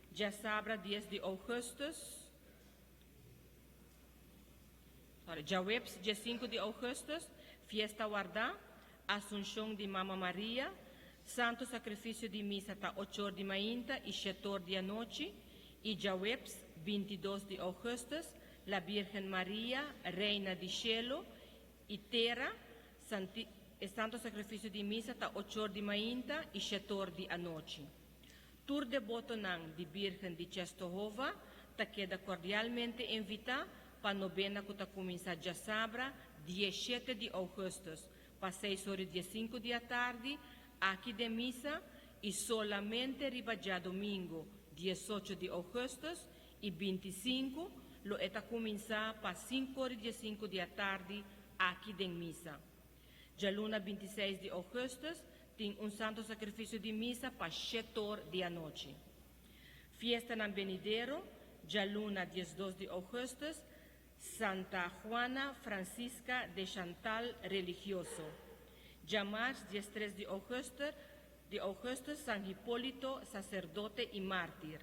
djasabra dies di ougùstùs, sorry, djaweps diesinku di ougùstùs, Fiesta Wardá, Asunshon di Mama Maria, Santu Sakrifisio di Misa ta ochor di mainta i shetor di anochi, i djaweps 22 di ougùstùs, La Birgen Maria, Reina di Shelu i Tera, Santi, e Santo Sacrificio di Misa ta ochor di mainta i shetor di anochi. Tur debotonan di Birgen di Czestochowa ta keda cordialmente invita pa nobena cu ta cuminsa djasabra dieshete di augustus pa seis ora i diesinco di atardi aki den misa i solamente riba djadomingo diesocho di augustus i bintisinco lo e ta cuminsa pa cinco ora i diesinco di atardi aki den misa. Djaluna 26 di augustus tin un Santo Sacrificio di Misa pa shetor di anochi. Fiestanan benidero, djaluna 12 di augustus, Santa Juana Francisca de Chantal Religioso. Djamars 13 di augustus, di augustus San Hipólito Sacerdote y Mártir.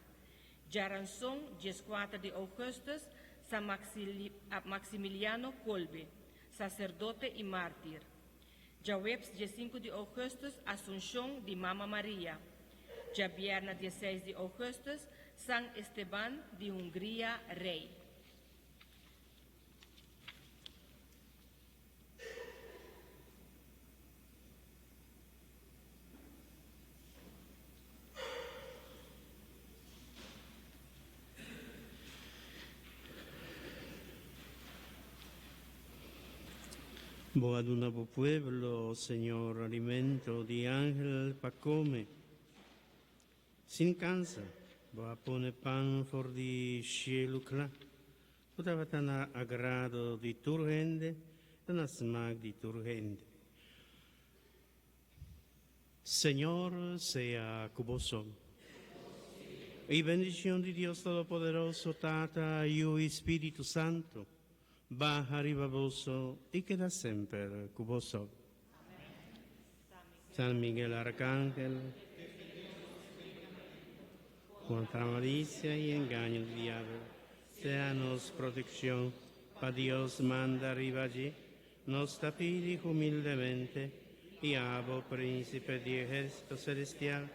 Djaranson 14 di augustus, San Maximiliano Kolbe, Sacerdote y Mártir. Djaweps 15 di augustus, Asunshon di Mama Maria. Djabierna 16 di augustus, San Esteban di Hungria, Rey. Bo a duna bo pueblo, Señor, alimento di angel pa come. Sin cansa, bo a pone pan for di cielo cla. Bo tabata na agrado di tur hende, ta na smaak di tur hende. Señor sea cu boso. Y bendición di Dios Todopoderoso, Tata, Yiu y Spirito Santo, Baha riba boso y keda semper cu boso. San Miguel Arcángel, contra malicia y engaño del diablo, séanos protección, pa Dios manda riba allí, nos ta pidi humildemente, y abo, príncipe di ejército celestial,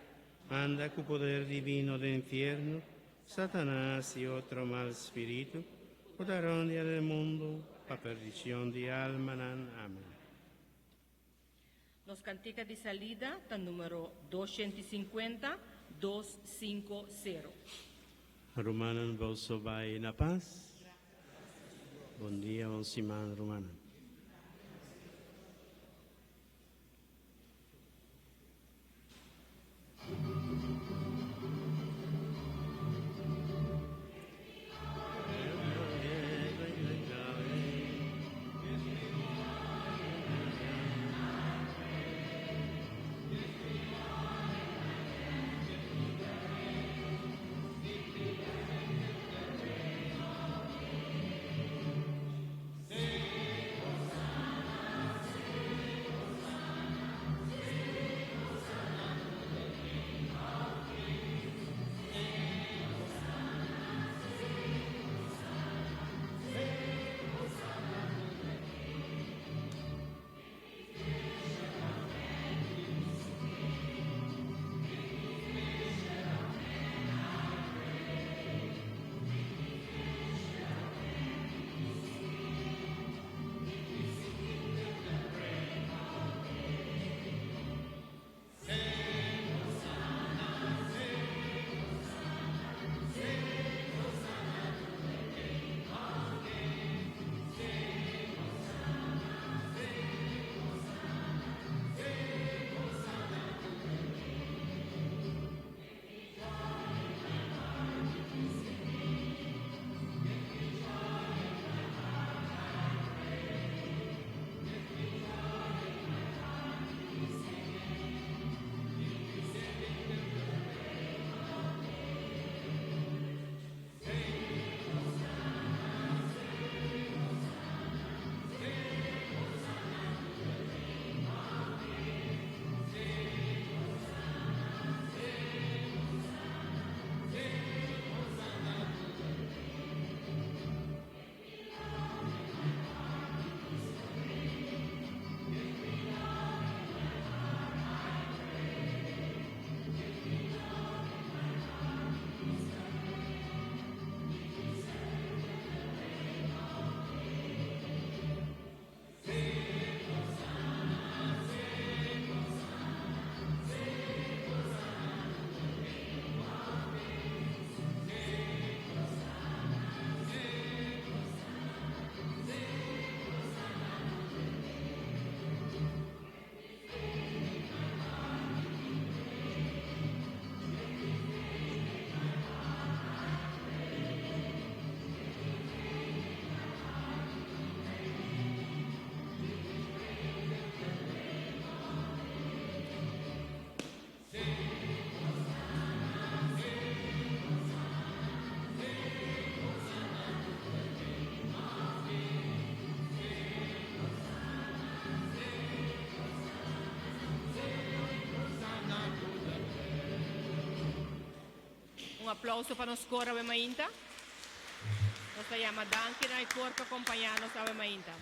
anda cu poder divino den infierno, Satanás y otro mal spirito, cu ta rondia den mundo, pa perdicion di almanan. Amen. Nos cantica di salida ta numero 250, 250. Rumannan, boso bay na paz. Bon dia, bon siman, rumannan. Un aplauso pa nos cor awe mainta. Nos ta yama danki na e cor pa acompaña nos awe mainta.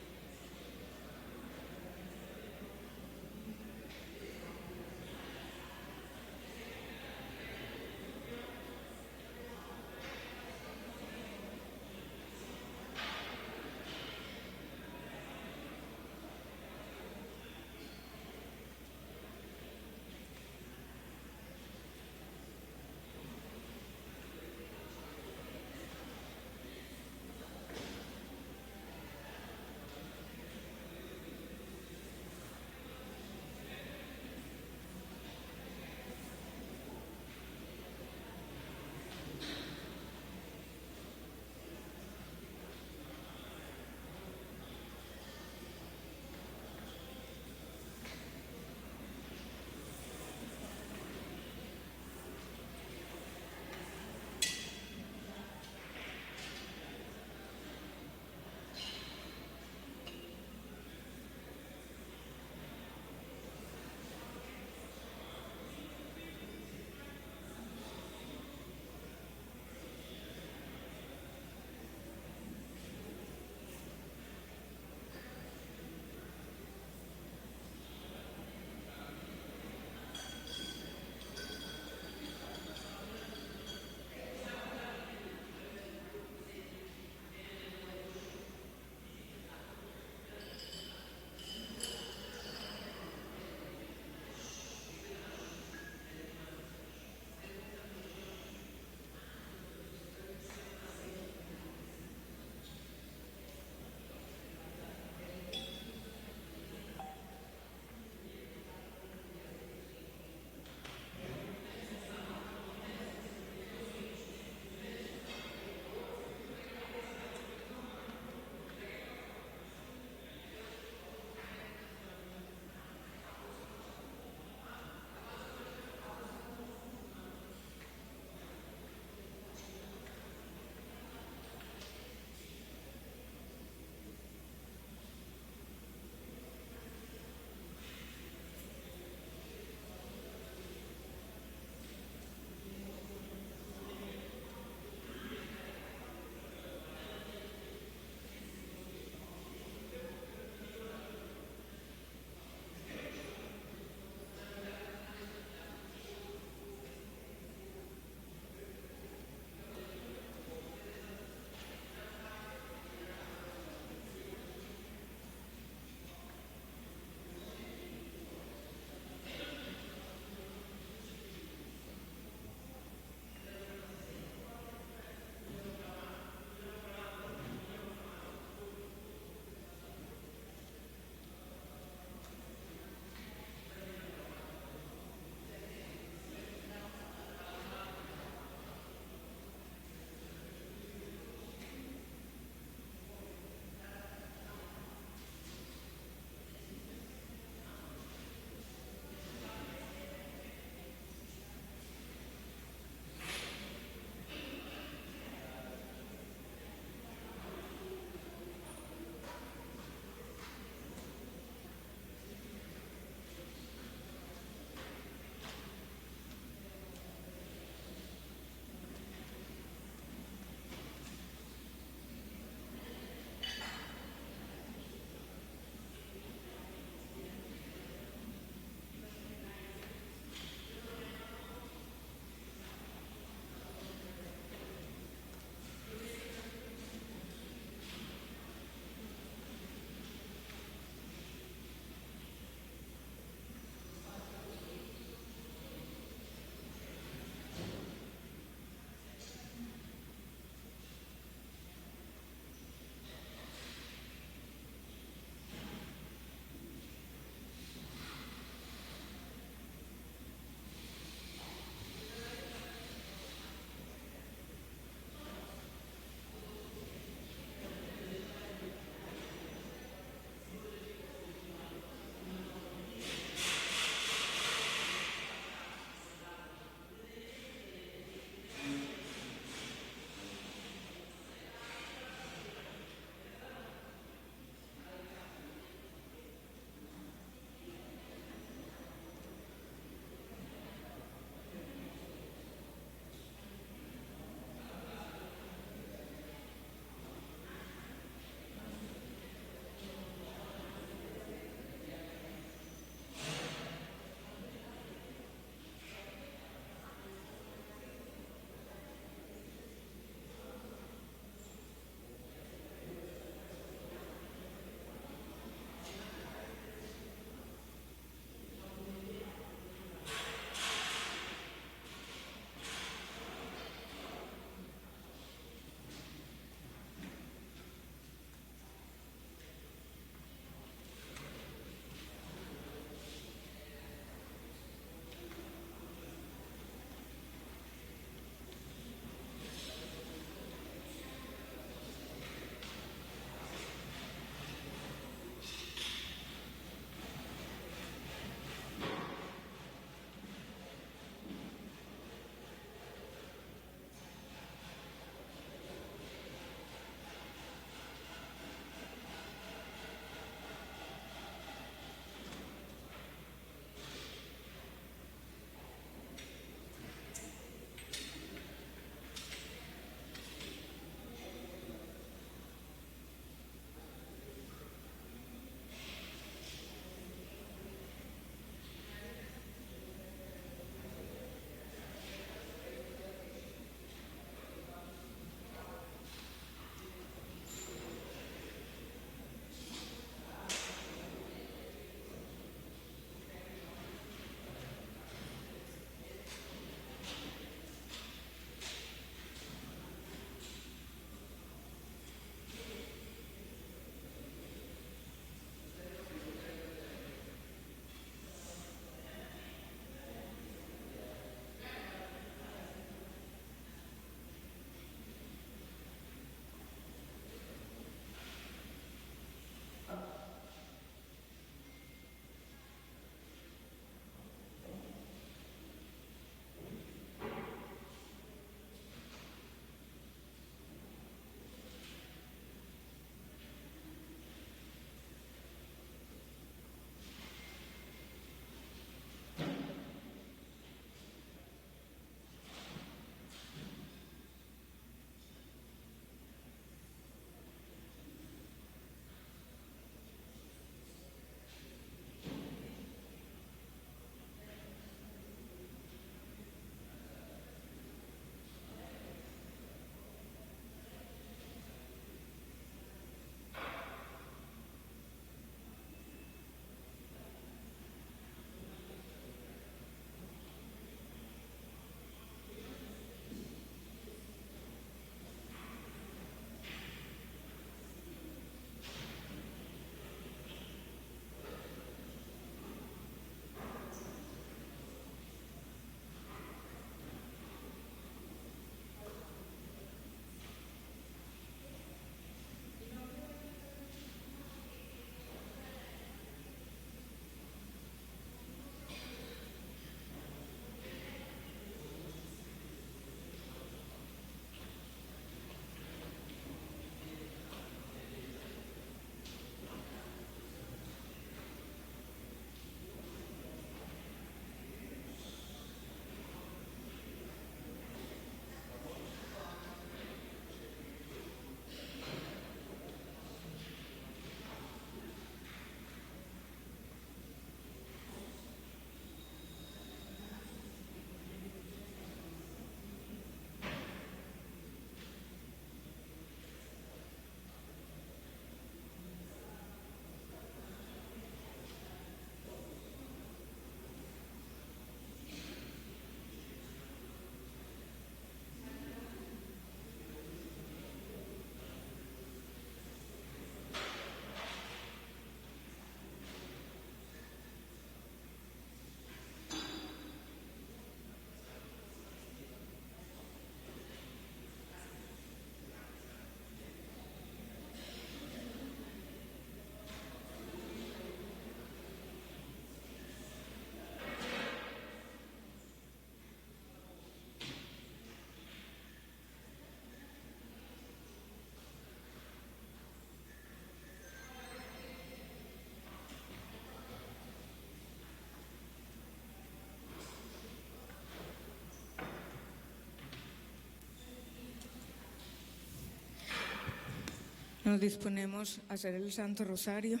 Nos disponemos a hacer el Santo Rosario.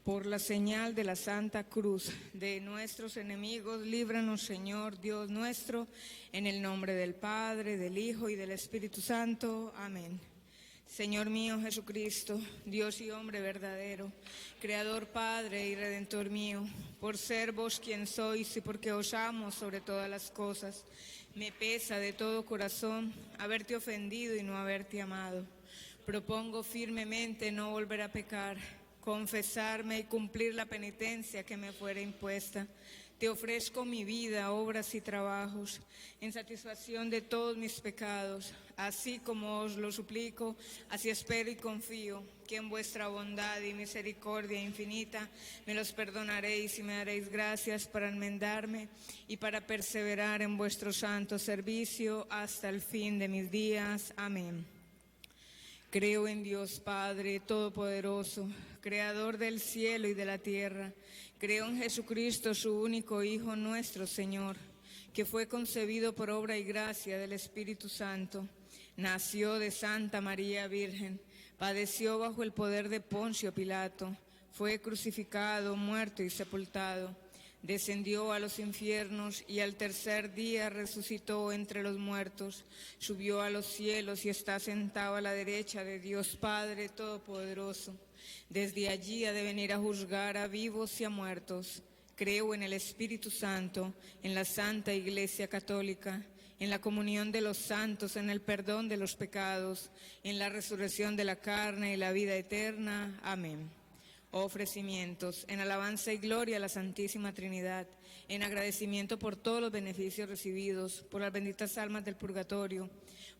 Por la señal de la Santa Cruz de nuestros enemigos, líbranos, Señor Dios nuestro, en el nombre del Padre, del Hijo y del Espíritu Santo. Amén. Señor mío Jesucristo, Dios y hombre verdadero, Creador, Padre y Redentor mío, por ser vos quien sois y porque os amo sobre todas las cosas, me pesa de todo corazón haberte ofendido y no haberte amado. Propongo firmemente no volver a pecar, confesarme y cumplir la penitencia que me fuera impuesta. Te ofrezco mi vida, obras y trabajos, en satisfacción de todos mis pecados, así como os lo suplico, así espero y confío que en vuestra bondad y misericordia infinita me los perdonaréis y me daréis gracias para enmendarme y para perseverar en vuestro santo servicio hasta el fin de mis días. Amén. Creo en Dios Padre Todopoderoso, Creador del cielo y de la tierra. Creo en Jesucristo, su único Hijo, nuestro Señor, que fue concebido por obra y gracia del Espíritu Santo. Nació de Santa María Virgen, padeció bajo el poder de Poncio Pilato, fue crucificado, muerto y sepultado. Descendió a los infiernos y al tercer día resucitó entre los muertos, subió a los cielos y está sentado a la derecha de Dios Padre Todopoderoso. Desde allí ha de venir a juzgar a vivos y a muertos. Creo en el Espíritu Santo, en la Santa Iglesia Católica, en la comunión de los santos, en el perdón de los pecados, en la resurrección de la carne y la vida eterna. Amén. Ofrecimientos, en alabanza y gloria a la Santísima Trinidad, en agradecimiento por todos los beneficios recibidos, por las benditas almas del purgatorio,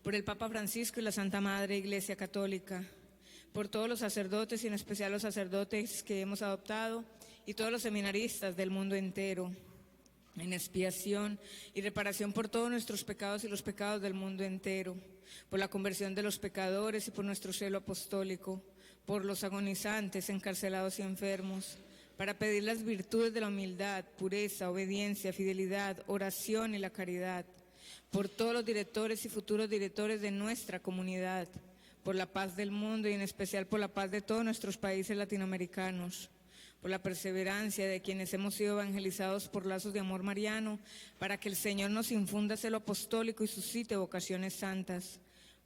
por el Papa Francisco y la Santa Madre Iglesia Católica, por todos los sacerdotes y en especial los sacerdotes que hemos adoptado y todos los seminaristas del mundo entero, en expiación y reparación por todos nuestros pecados y los pecados del mundo entero, por la conversión de los pecadores y por nuestro celo apostólico, por los agonizantes, encarcelados y enfermos, para pedir las virtudes de la humildad, pureza, obediencia, fidelidad, oración y la caridad, por todos los directores y futuros directores de nuestra comunidad, por la paz del mundo y en especial por la paz de todos nuestros países latinoamericanos, por la perseverancia de quienes hemos sido evangelizados por lazos de amor mariano, para que el Señor nos infunda celo apostólico y suscite vocaciones santas,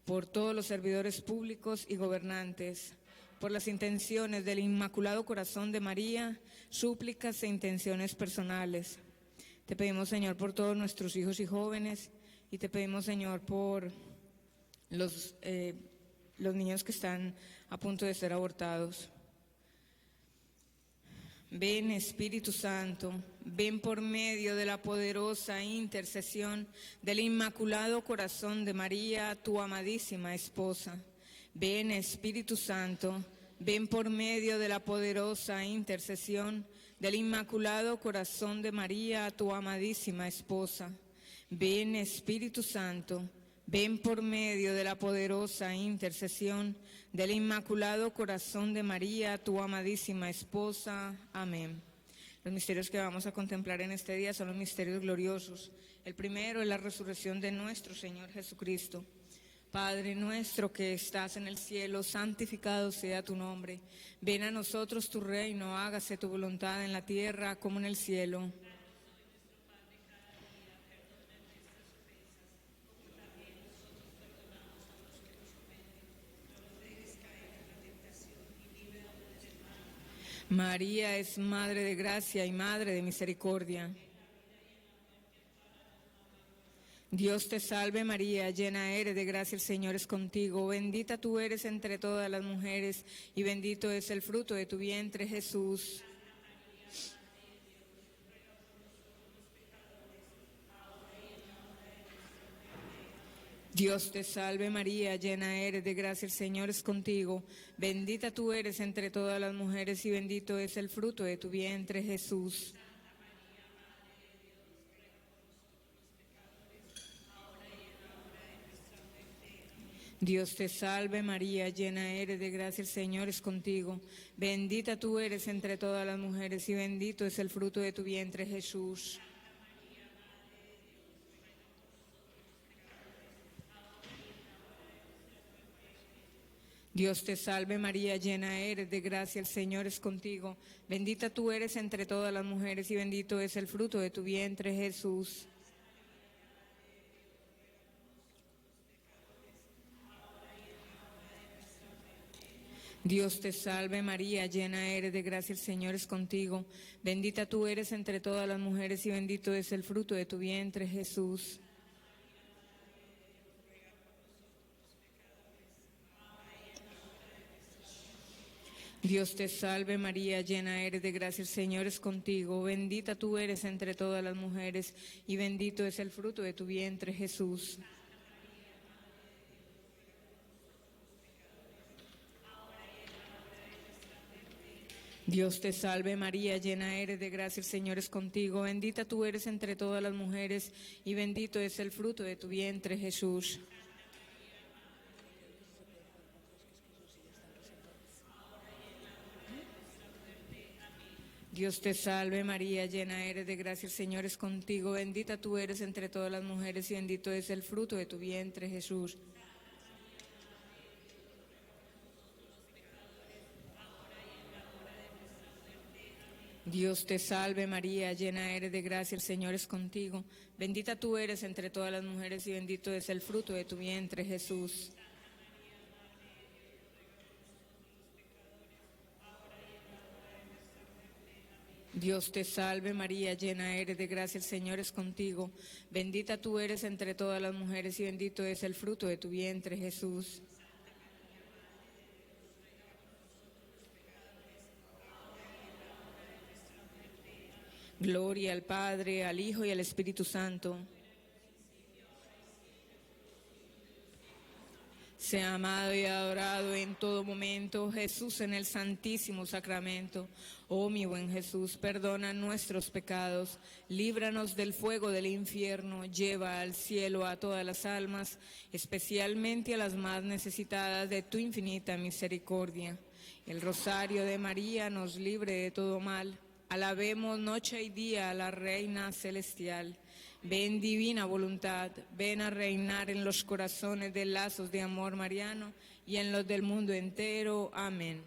por todos los servidores públicos y gobernantes, por las intenciones del Inmaculado Corazón de María, súplicas e intenciones personales. Te pedimos, Señor, por todos nuestros hijos y jóvenes, y te pedimos, Señor, por los niños que están a punto de ser abortados. Ven, Espíritu Santo, ven por medio de la poderosa intercesión del Inmaculado Corazón de María, tu amadísima esposa. Ven, Espíritu Santo, ven por medio de la poderosa intercesión del Inmaculado Corazón de María, tu amadísima esposa. Ven, Espíritu Santo, ven por medio de la poderosa intercesión del Inmaculado Corazón de María, tu amadísima esposa. Amén. Los misterios que vamos a contemplar en este día son los misterios gloriosos. El primero es la resurrección de nuestro Señor Jesucristo. Padre nuestro que estás en el cielo, santificado sea tu nombre. Ven a nosotros tu reino, hágase tu voluntad en la tierra como en el cielo. María es Madre de Gracia y Madre de Misericordia. Dios te salve María, llena eres de gracia, el Señor es contigo. Bendita tú eres entre todas las mujeres y bendito es el fruto de tu vientre, Jesús. Dios te salve María, llena eres de gracia, el Señor es contigo. Bendita tú eres entre todas las mujeres y bendito es el fruto de tu vientre, Jesús. Dios te salve María, llena eres de gracia, el Señor es contigo. Bendita tú eres entre todas las mujeres y bendito es el fruto de tu vientre, Jesús. Dios te salve María, llena eres de gracia, el Señor es contigo. Bendita tú eres entre todas las mujeres y bendito es el fruto de tu vientre Jesús. Dios te salve María, llena eres de gracia, el Señor es contigo. Bendita tú eres entre todas las mujeres y bendito es el fruto de tu vientre Jesús. Dios te salve María, llena eres de gracia, el Señor es contigo. Bendita tú eres entre todas las mujeres y bendito es el fruto de tu vientre Jesús. Dios te salve María, llena eres de gracia, el Señor es contigo. Bendita tú eres entre todas las mujeres y bendito es el fruto de tu vientre Jesús. Dios te salve María, llena eres de gracia, el Señor es contigo. Bendita tú eres entre todas las mujeres y bendito es el fruto de tu vientre Jesús. Dios te salve María, llena eres de gracia, el Señor es contigo. Bendita tú eres entre todas las mujeres y bendito es el fruto de tu vientre Jesús. Dios te salve María, llena eres de gracia, el Señor es contigo. Bendita tú eres entre todas las mujeres y bendito es el fruto de tu vientre Jesús. Gloria al Padre, al Hijo y al Espíritu Santo. Sea amado y adorado en todo momento Jesús en el Santísimo Sacramento. Oh mi buen Jesús, perdona nuestros pecados, líbranos del fuego del infierno, lleva al cielo a todas las almas, especialmente a las más necesitadas de tu infinita misericordia. El rosario de María nos libre de todo mal. Alabemos noche y día a la Reina Celestial. Ven divina voluntad, ven a reinar en los corazones de lazos de amor mariano y en los del mundo entero. Amén.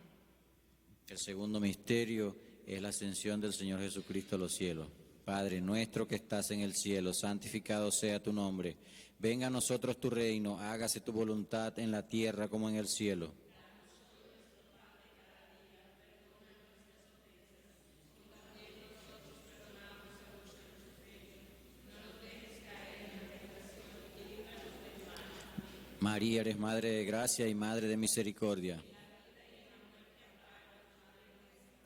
El segundo misterio es la ascensión del Señor Jesucristo a los cielos. Padre nuestro que estás en el cielo, santificado sea tu nombre. Venga a nosotros tu reino, hágase tu voluntad en la tierra como en el cielo. María, eres Madre de Gracia y Madre de Misericordia.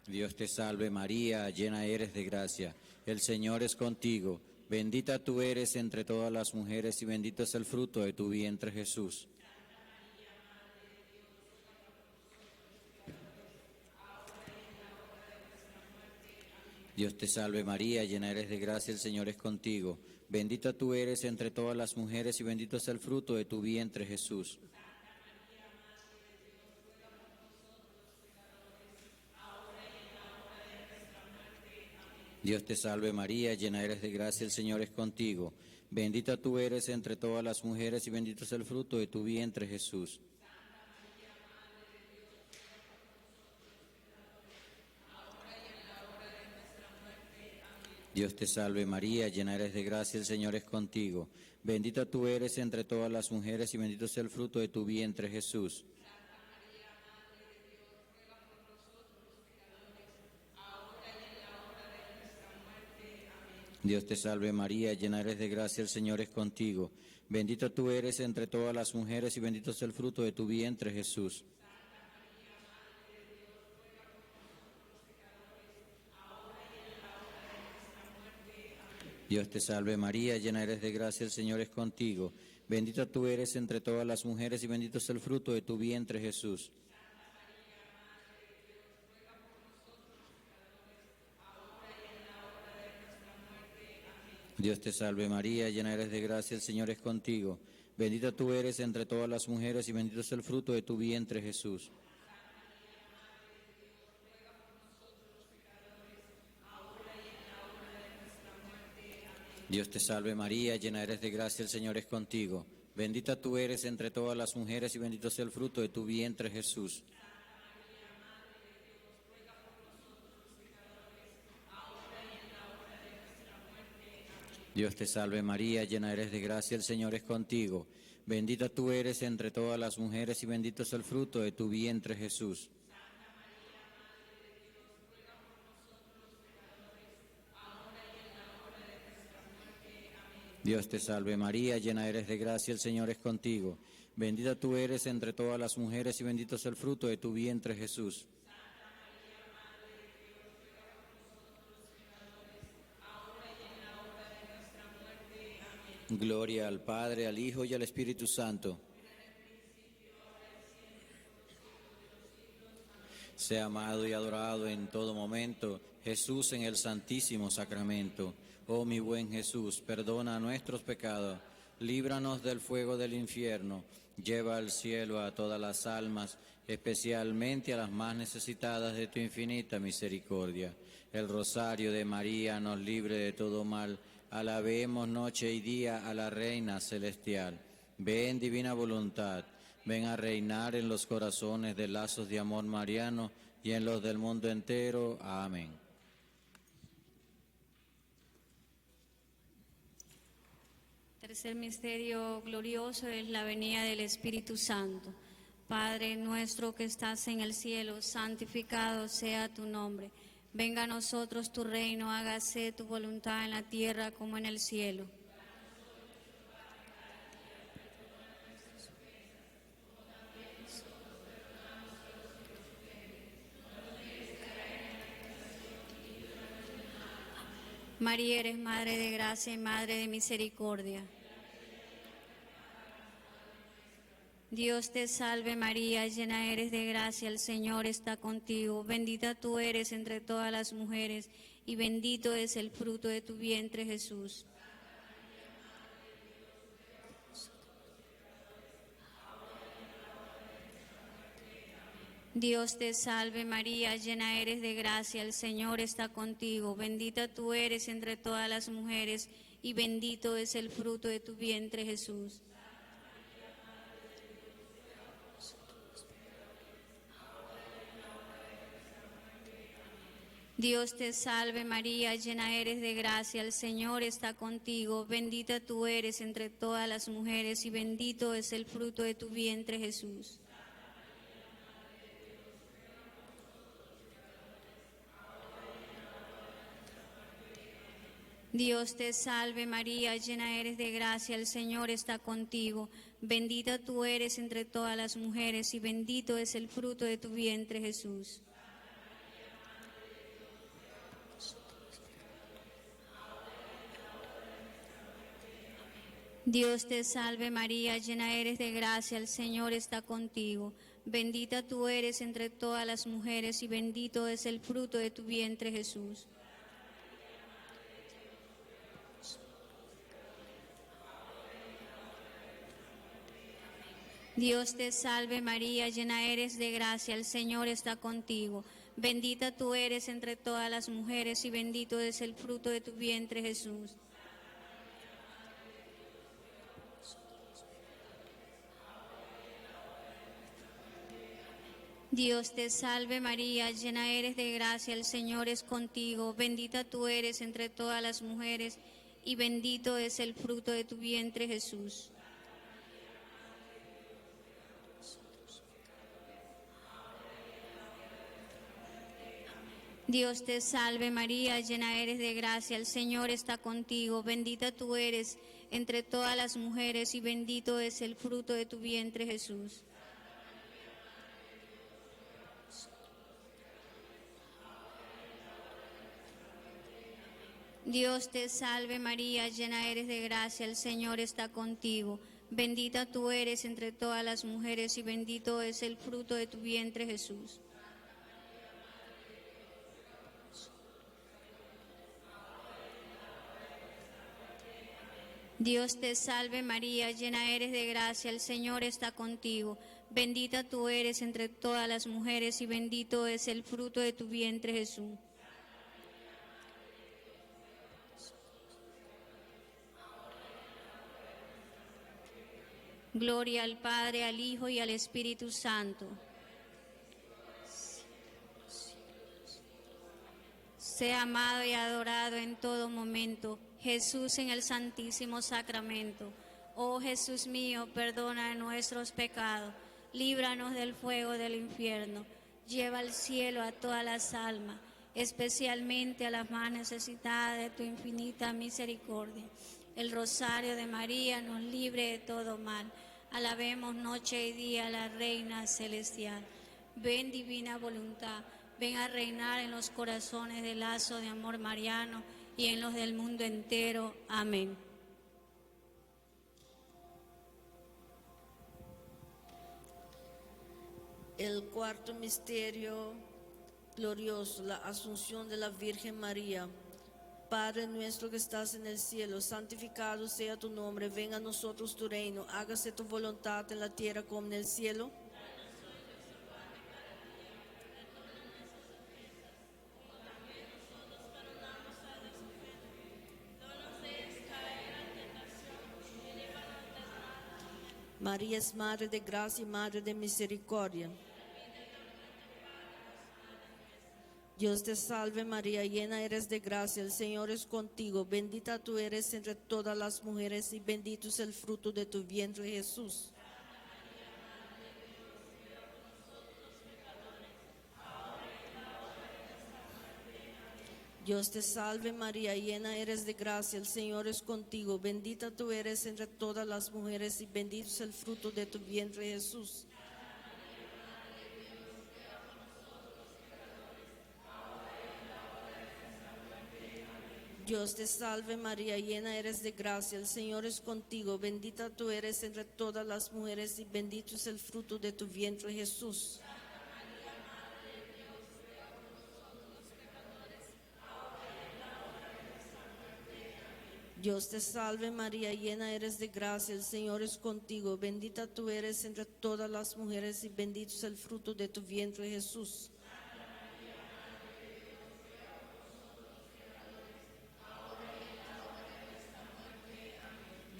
Dios te salve María, llena eres de gracia. El Señor es contigo. Bendita tú eres entre todas las mujeres y bendito es el fruto de tu vientre Jesús. Dios te salve María, llena eres de gracia, el Señor es contigo. Bendita tú eres entre todas las mujeres y bendito es el fruto de tu vientre Jesús. Dios te salve María, llena eres de gracia, el Señor es contigo. Bendita tú eres entre todas las mujeres y bendito es el fruto de tu vientre Jesús. Dios te salve María, llena eres de gracia, el Señor es contigo. Bendita tú eres entre todas las mujeres y bendito es el fruto de tu vientre Jesús. Dios te salve María, llena eres de gracia, el Señor es contigo. Bendita tú eres entre todas las mujeres y bendito es el fruto de tu vientre Jesús. Dios te salve María, llena eres de gracia, el Señor es contigo. Bendita tú eres entre todas las mujeres y bendito es el fruto de tu vientre Jesús. Dios te salve María, llena eres de gracia, el Señor es contigo. Bendita tú eres entre todas las mujeres y bendito es el fruto de tu vientre Jesús. Dios te salve María, llena eres de gracia, el Señor es contigo. Bendita tú eres entre todas las mujeres y bendito sea el fruto de tu vientre Jesús. Dios te salve María, llena eres de gracia, el Señor es contigo. Bendita tú eres entre todas las mujeres y bendito es el fruto de tu vientre Jesús. Dios te salve María, llena eres de gracia, el Señor es contigo. Bendita tú eres entre todas las mujeres y bendito es el fruto de tu vientre Jesús. Gloria al Padre, al Hijo y al Espíritu Santo. Sea amado y adorado en todo momento Jesús en el Santísimo Sacramento. Oh mi buen Jesús, perdona nuestros pecados, líbranos del fuego del infierno, lleva al cielo a todas las almas, especialmente a las más necesitadas de tu infinita misericordia. El rosario de María nos libre de todo mal. Alabemos noche y día a la Reina Celestial. Ven, divina voluntad, ven a reinar en los corazones de lazos de amor mariano y en los del mundo entero. Amén. Tercer misterio glorioso es la venida del Espíritu Santo. Padre nuestro que estás en el cielo, santificado sea tu nombre. Venga a nosotros tu reino, hágase tu voluntad en la tierra como en el cielo. María eres Madre de Gracia y Madre de Misericordia. Dios te salve María, llena eres de gracia, el Señor está contigo. Bendita tú eres entre todas las mujeres y bendito es el fruto de tu vientre Jesús. Dios te salve María, llena eres de gracia, el Señor está contigo. Bendita tú eres entre todas las mujeres y bendito es el fruto de tu vientre Jesús. Dios te salve María, llena eres de gracia, el Señor está contigo. Bendita tú eres entre todas las mujeres y bendito es el fruto de tu vientre Jesús. Dios te salve María, llena eres de gracia, el Señor está contigo. Bendita tú eres entre todas las mujeres y bendito es el fruto de tu vientre Jesús. Dios te salve María, llena eres de gracia, el Señor está contigo. Bendita tú eres entre todas las mujeres y bendito es el fruto de tu vientre Jesús. Dios te salve María, llena eres de gracia, el Señor está contigo. Bendita tú eres entre todas las mujeres y bendito es el fruto de tu vientre Jesús. Dios te salve María, llena eres de gracia, el Señor es contigo. Bendita tú eres entre todas las mujeres y bendito es el fruto de tu vientre Jesús. Dios te salve María, llena eres de gracia, el Señor está contigo. Bendita tú eres entre todas las mujeres y bendito es el fruto de tu vientre Jesús. Dios te salve María, llena eres de gracia, el Señor está contigo. Bendita tú eres entre todas las mujeres y bendito es el fruto de tu vientre Jesús. Dios te salve María, llena eres de gracia, el Señor está contigo. Bendita tú eres entre todas las mujeres y bendito es el fruto de tu vientre Jesús. Gloria al Padre, al Hijo y al Espíritu Santo. Sea amado y adorado en todo momento, Jesús en el Santísimo Sacramento. Oh Jesús mío, perdona nuestros pecados, líbranos del fuego del infierno, lleva al cielo a todas las almas, especialmente a las más necesitadas de tu infinita misericordia. El rosario de María nos libre de todo mal. Alabemos noche y día a la Reina Celestial. Ven divina voluntad, ven a reinar en los corazones del lazo de amor mariano y en los del mundo entero. Amén. El cuarto misterio glorioso, la asunción de la Virgen María. Padre nuestro que estás en el cielo, santificado sea tu nombre, venga a nosotros tu reino, hágase tu voluntad en la tierra como en el cielo. María es Madre de Gracia y Madre de Misericordia. Dios te salve María, llena eres de gracia, el Señor es contigo, bendita tú eres entre todas las mujeres y bendito es el fruto de tu vientre Jesús. Dios te salve María, llena eres de gracia, el Señor es contigo, bendita tú eres entre todas las mujeres y bendito es el fruto de tu vientre Jesús. Dios te salve María, llena eres de gracia, el Señor es contigo, bendita tú eres entre todas las mujeres y bendito es el fruto de tu vientre Jesús. Dios te salve María, llena eres de gracia, el Señor es contigo, bendita tú eres entre todas las mujeres y bendito es el fruto de tu vientre Jesús.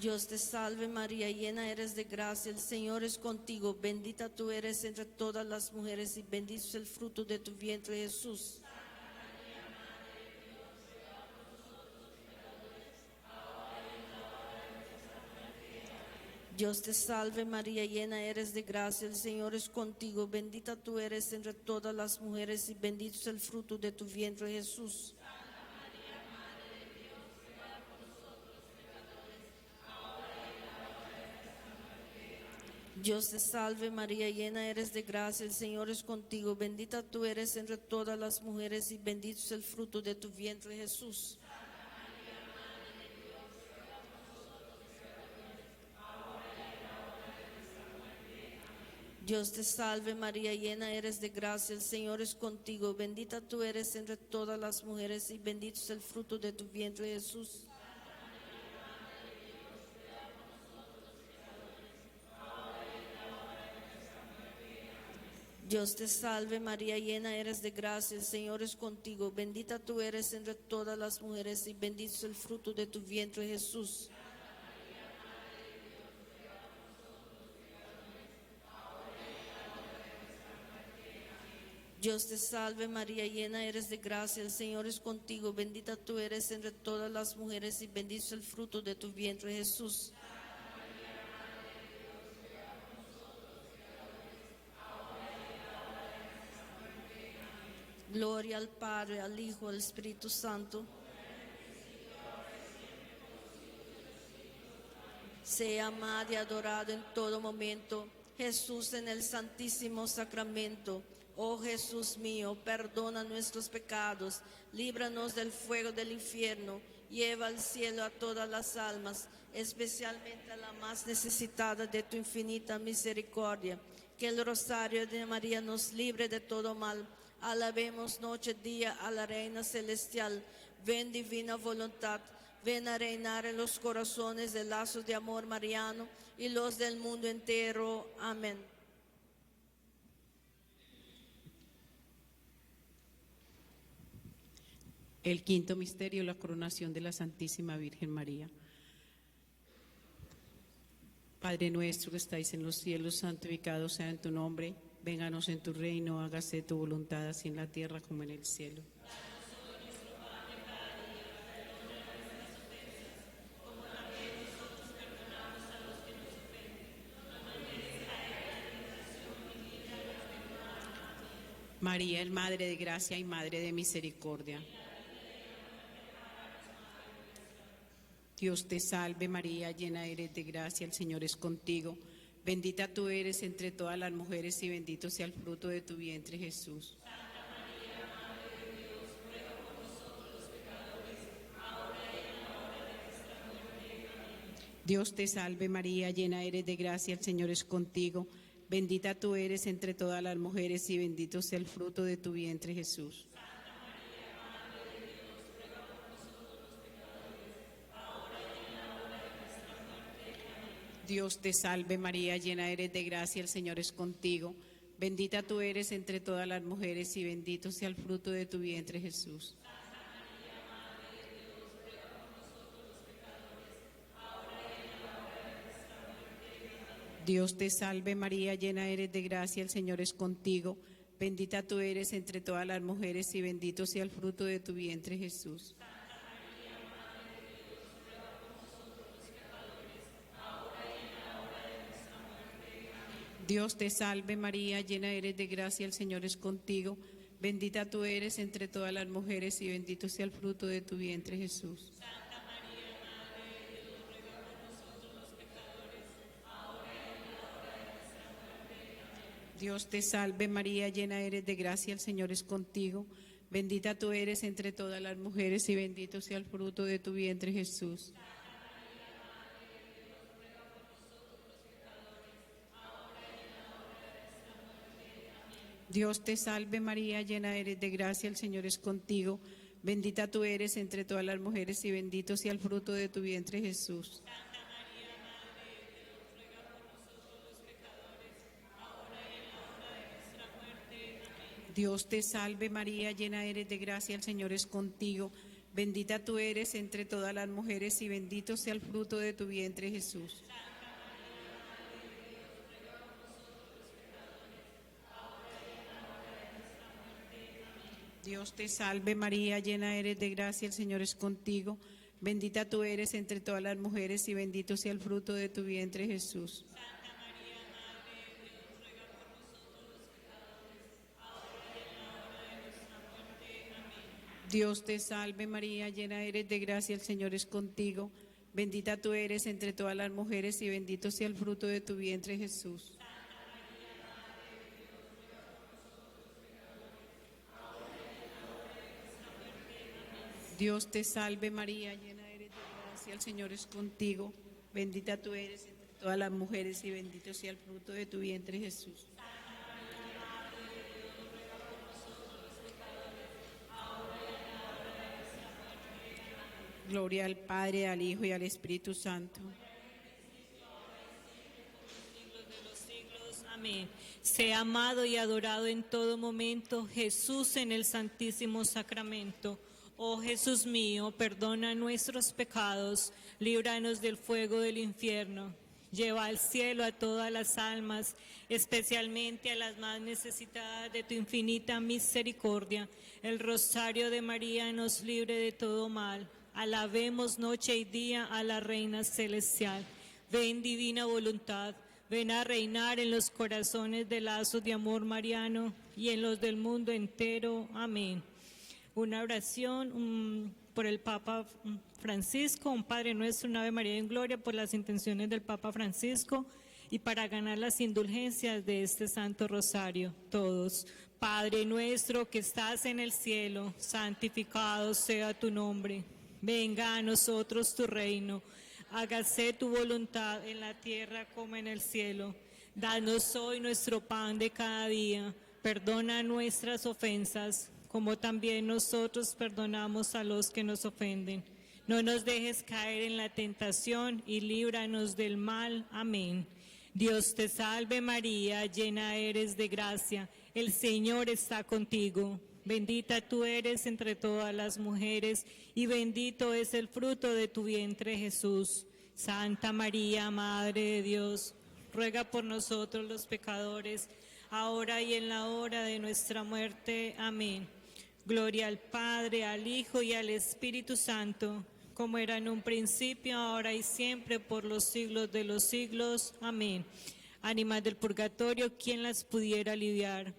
Dios te salve María, llena eres de gracia, el Señor es contigo, bendita tú eres entre todas las mujeres y bendito es el fruto de tu vientre Jesús. Dios te salve María, llena eres de gracia, el Señor es contigo, bendita tú eres entre todas las mujeres y bendito es el fruto de tu vientre Jesús. Dios te salve María, llena eres de gracia, el Señor es contigo, bendita tú eres entre todas las mujeres y bendito es el fruto de tu vientre Jesús. Dios te salve María, llena eres de gracia, el Señor es contigo, bendita tú eres entre todas las mujeres y bendito es el fruto de tu vientre Jesús. Dios te salve María, llena eres de gracia, el Señor es contigo, bendita tú eres entre todas las mujeres y bendito es el fruto de tu vientre Jesús. Dios te salve María, llena eres de gracia, el Señor es contigo, bendita tú eres entre todas las mujeres y bendito es el fruto de tu vientre Jesús. Gloria al Padre, al Hijo, al Espíritu Santo. Sea amado y adorado en todo momento. Jesús en el Santísimo Sacramento. Oh Jesús mío, perdona nuestros pecados, líbranos del fuego del infierno, lleva al cielo a todas las almas, especialmente a la más necesitada de tu infinita misericordia. Que el rosario de María nos libre de todo mal. Alabemos noche y día a la Reina Celestial. Ven divina voluntad, ven a reinar en los corazones de lazos de amor mariano y los del mundo entero. Amén. El quinto misterio, la coronación de la Santísima Virgen María. Padre nuestro que estáis en los cielos, santificado sea en tu nombre. Vénganos en tu reino, hágase tu voluntad así en la tierra como en el cielo. María es Madre de Gracia y Madre de Misericordia. Dios te salve María, llena eres de gracia, el Señor es contigo. Bendita tú eres entre todas las mujeres y bendito sea el fruto de tu vientre Jesús. Dios te salve María, llena eres de gracia, el Señor es contigo. Bendita tú eres entre todas las mujeres y bendito sea el fruto de tu vientre Jesús. Dios te salve María, llena eres de gracia, el Señor es contigo. Bendita tú eres entre todas las mujeres y bendito sea el fruto de tu vientre Jesús. Dios te salve María, llena eres de gracia, el Señor es contigo. Bendita tú eres entre todas las mujeres y bendito sea el fruto de tu vientre Jesús. Dios te salve María, llena eres de gracia, el Señor es contigo. Bendita tú eres entre todas las mujeres y bendito sea el fruto de tu vientre Jesús. Dios te salve María, llena eres de gracia, el Señor es contigo. Bendita tú eres entre todas las mujeres y bendito sea el fruto de tu vientre Jesús. Dios te salve María, llena eres de gracia, el Señor es contigo. Bendita tú eres entre todas las mujeres y bendito sea el fruto de tu vientre Jesús. Dios te salve María, llena eres de gracia, el Señor es contigo. Bendita tú eres entre todas las mujeres y bendito sea el fruto de tu vientre Jesús. Dios te salve María, llena eres de gracia, el Señor es contigo. Bendita tú eres entre todas las mujeres y bendito sea el fruto de tu vientre Jesús. Dios te salve María, llena eres de gracia, el Señor es contigo. Bendita tú eres entre todas las mujeres y bendito sea el fruto de tu vientre Jesús. Dios te salve María, llena eres de gracia, el Señor es contigo. Bendita tú eres entre todas las mujeres y bendito sea el fruto de tu vientre Jesús. Gloria al Padre, al Hijo y al Espíritu Santo. Amén. Sea amado y adorado en todo momento Jesús en el Santísimo Sacramento. Oh Jesús mío, perdona nuestros pecados, líbranos del fuego del infierno. Lleva al cielo a todas las almas, especialmente a las más necesitadas de tu infinita misericordia. El rosario de María nos libre de todo mal. Alabemos noche y día a la Reina Celestial. Ven divina voluntad, ven a reinar en los corazones de lazos de amor mariano y en los del mundo entero. Amén. Una oración por el Papa Francisco, un Padre Nuestro, una Ave María en Gloria, por las intenciones del Papa Francisco y para ganar las indulgencias de este Santo Rosario. Todos. Padre nuestro que estás en el cielo, santificado sea tu nombre. Venga a nosotros tu reino. Hágase tu voluntad en la tierra como en el cielo. Danos hoy nuestro pan de cada día. Perdona nuestras ofensas, como también nosotros perdonamos a los que nos ofenden. No nos dejes caer en la tentación y líbranos del mal. Amén. Dios te salve María, llena eres de gracia. El Señor está contigo. Bendita tú eres entre todas las mujeres y bendito es el fruto de tu vientre Jesús. Santa María, Madre de Dios, ruega por nosotros los pecadores, ahora y en la hora de nuestra muerte. Amén. Gloria al Padre, al Hijo y al Espíritu Santo, como era en un principio, ahora y siempre, por los siglos de los siglos. Amén. Ánimas del purgatorio, ¿quién las pudiera aliviar?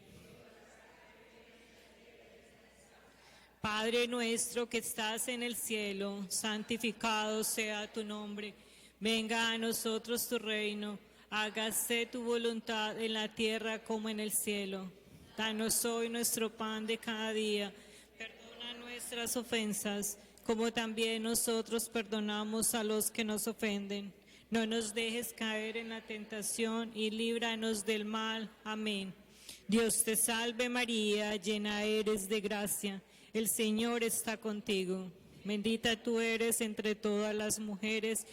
Padre nuestro que estás en el cielo, santificado sea tu nombre. Venga a nosotros tu reino. Hágase tu voluntad en la tierra como en el cielo. Danos hoy nuestro pan de cada día. Perdona nuestras ofensas, como también nosotros perdonamos a los que nos ofenden. No nos dejes caer en la tentación y líbranos del mal. Amén. Dios te salve María, llena eres de gracia. El Señor está contigo. Bendita tú eres entre todas las mujeres.